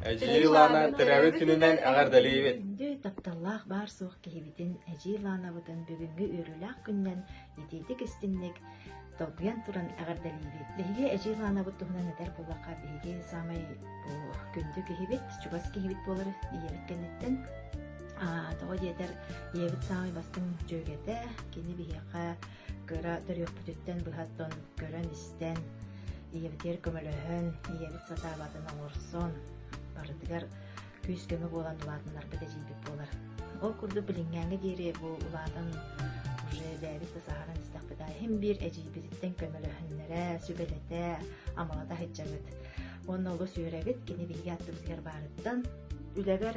Эдьиий Лаана төрөөбүт күнүнэн эҕэрдэлиибит! Күндү, тапталлаах баар-суох киһибитин Эдьиий Лаанабытын бүгүҥҥү үөрүүлээх күнүнэн итиитик-истиҥник долгуйан туран эҕэрдэлиибит. Биһиги Эдьиий Лаанабыт туһунан этэр буоллахха, биһиги саамай бу күндү киһибит, чугас киһибит буолар ийэбит кэнниттэн. Тоҕо диэтэр, ийэбит саамай бастыҥ дьүөгэтэ, кини биһиэхэ кыра төрүөхпүтүттэн быһаттан көрөн-истэн, ийэбитигэр көмөлөһөн, ийэбит сатаабатын оҥорсон, барытыгар күүс-көмө буолан улаатыннарбыт эдьиийбит буолар. Ол курдук билиҥҥээҥҥэ диэри бу улаатан уже бэйэбит да сааһыран истэхпит аайы иһин биир эдьиийбититтэн көмөлөһүннэрэ, сүбэлэтэ, амалата сылдьабыт. Уонна олус үөрэбит кини биһиги аттыбытыгар баарыттан. Үлэбэр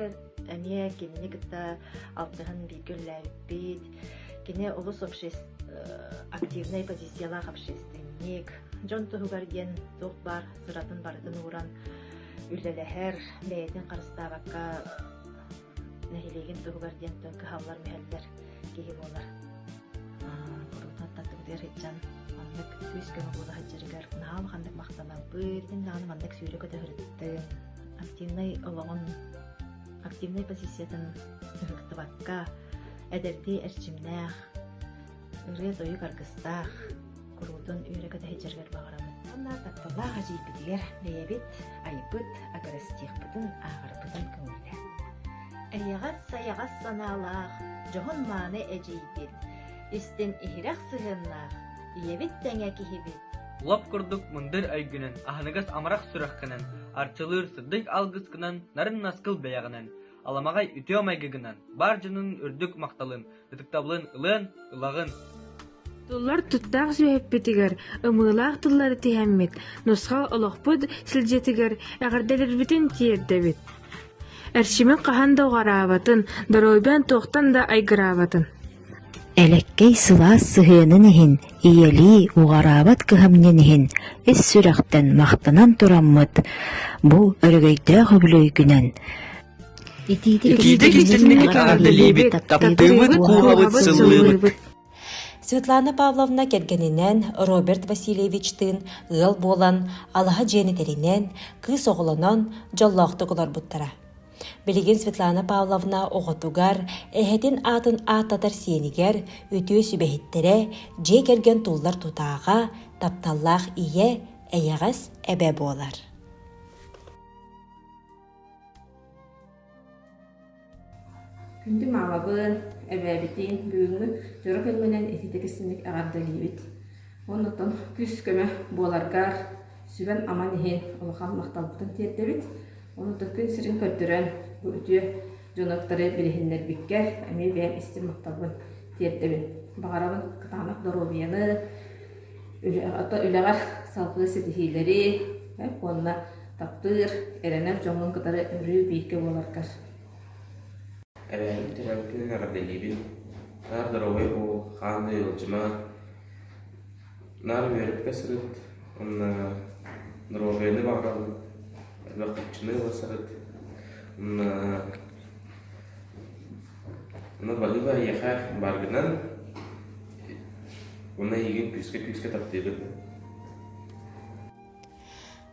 эмиэ кинини кытта алтыһан бииргэ үлэлээбиппит. Кини олус активнай позициялаах общественник. Дьон туһугар диэн туох баар сыратын барытын ууран үлэлэһэр, бэйэтин харыстаабакка нэһилиэгин туһугар диэн кыһаллар-мүһэллэр киһи буолар. Куруутун аттыбытыгар сылдьан маннык күүс-көмө буола сылдьарыгар наһаа улаханнык махтанабыт. Эн даҕаны маннык сүүрэ-көтө сырыттыҥ. Активнай олоҕун, активнай позициятын ыһыктыбакка, эдэрдии эрчимнээх, ырыа-тойук аргыстаах, куруутун үөрэ-көтө сылдьарыгар баҕарабыт. Уонна тапталлаах эдьиийбитигэр бэйэбит айбыт акростихпытын ааҕарбытын көҥүллээ. Эйэҕэс-сайаҕас санаалаах, дьоһун-мааны эдьиийбит, истин иһирэх сыһыаннаах, ийэбит тэҥэ киһибит. Лоп курдук мындыр өйгүнэн, аһыныгас амарах сүрэххинэн, арчылыыр сырдык алгыскынан, нарын наскыл бэйэҕинэн, аламаҕай үтүө майгыгынан, бар дьонун үрдүк махталын, ытыктабылын ылыан, ылаҕын. Туллар туттаах сүөһүппүтүгэр ымыылаах тыллары тиһэммит, нусхал олохпут силдьитигэр эҕэрдэлэрбитин тиэрдэбит. Эрчимин хаһан да уҕараабатын, доруобуйаҥ туохтан да айгыраабатын. Элэккэй сылаас сыһыанын иһин, ийэлии уҕараабат кыһамньын иһин ис сүрэхтэн махтанан тураммыт, бу өрөгөйдөөх үбүлүөйгүнэн Итиитик истинник эҕэрдэлиибит, таптыыбыт, кууһабыт, сыллыыбыт. Светлана Павловна кэргэнинэн Роберт Васильевичтыын ыал буолан, алаһа дьиэни тэринэн, кыыс оҕолонон дьоллоохтук олорбуттара. Билигин Светлана Павловна оҕотугар, эһэтин аатын ааттатар сиэнигэр үтүө сүбэһиттэрэ, дьиэ кэргэн туллар тутааҕа, тапталлаах ийэ, эйэҕэс эбэ буолар. Күндү маамабын, эбээбитин бүгүҥҥү дьоро күҥҥүнэн ититик истиҥник эҕэрдэлиибит. Оннуттан күүс-көмө буоларгар сүбэн-аман иһин улахан махталбытын тиэрдэбит. Онуттан күн сирин көрдөрөн бу үтүө дьону кытары билиһиннэрбиккэр эмиэ бэйэм истиҥ махталбын тиэрдэбин. Баҕарабын кытаанах доруобуйаны, үлэҕэр салгыы ситиһиилэри уонна таптыыр, эрэнэр дьоҥҥун кытары өрүү бииргэ буоларгар. Эбээбин төрөөбүт эҕэрдэлиибин. Наар доруобай буол, хаан да ыалдьыма. Наар үөрэппэ сырыт, уонна доруобуйаны баҕарабын, элбэх харчыны ыла сырыт. Уонна уонна баһыыба эйиэхэ бааргынан уонна эйигин күүскэ-күүскэ таптыыбын.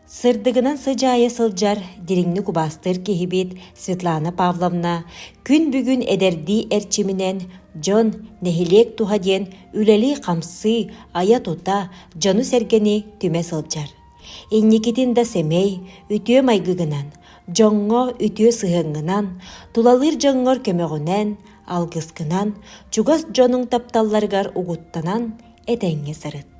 Сырдыгынан сыдьаайа сылдьар, дириҥник убаастыыр киһибит Светлана Павловна күн бүгүн эдэрдии эрчиминэн дьон, нэһилиэк туһа диэн үлэлии-хамсыы, айа-тута, дьону-сэргэни түмэ сылдьар. Инникитин да сэмэй, үтүө майгыгынан, дьоҥҥо үтүө сыһыаҥҥынан, тулалыыр дьоҥҥор көмөҕүнэн, алгыскынан, чугас дьонуҥ тапталларыгар угуттанан этэҥҥэ сырыт.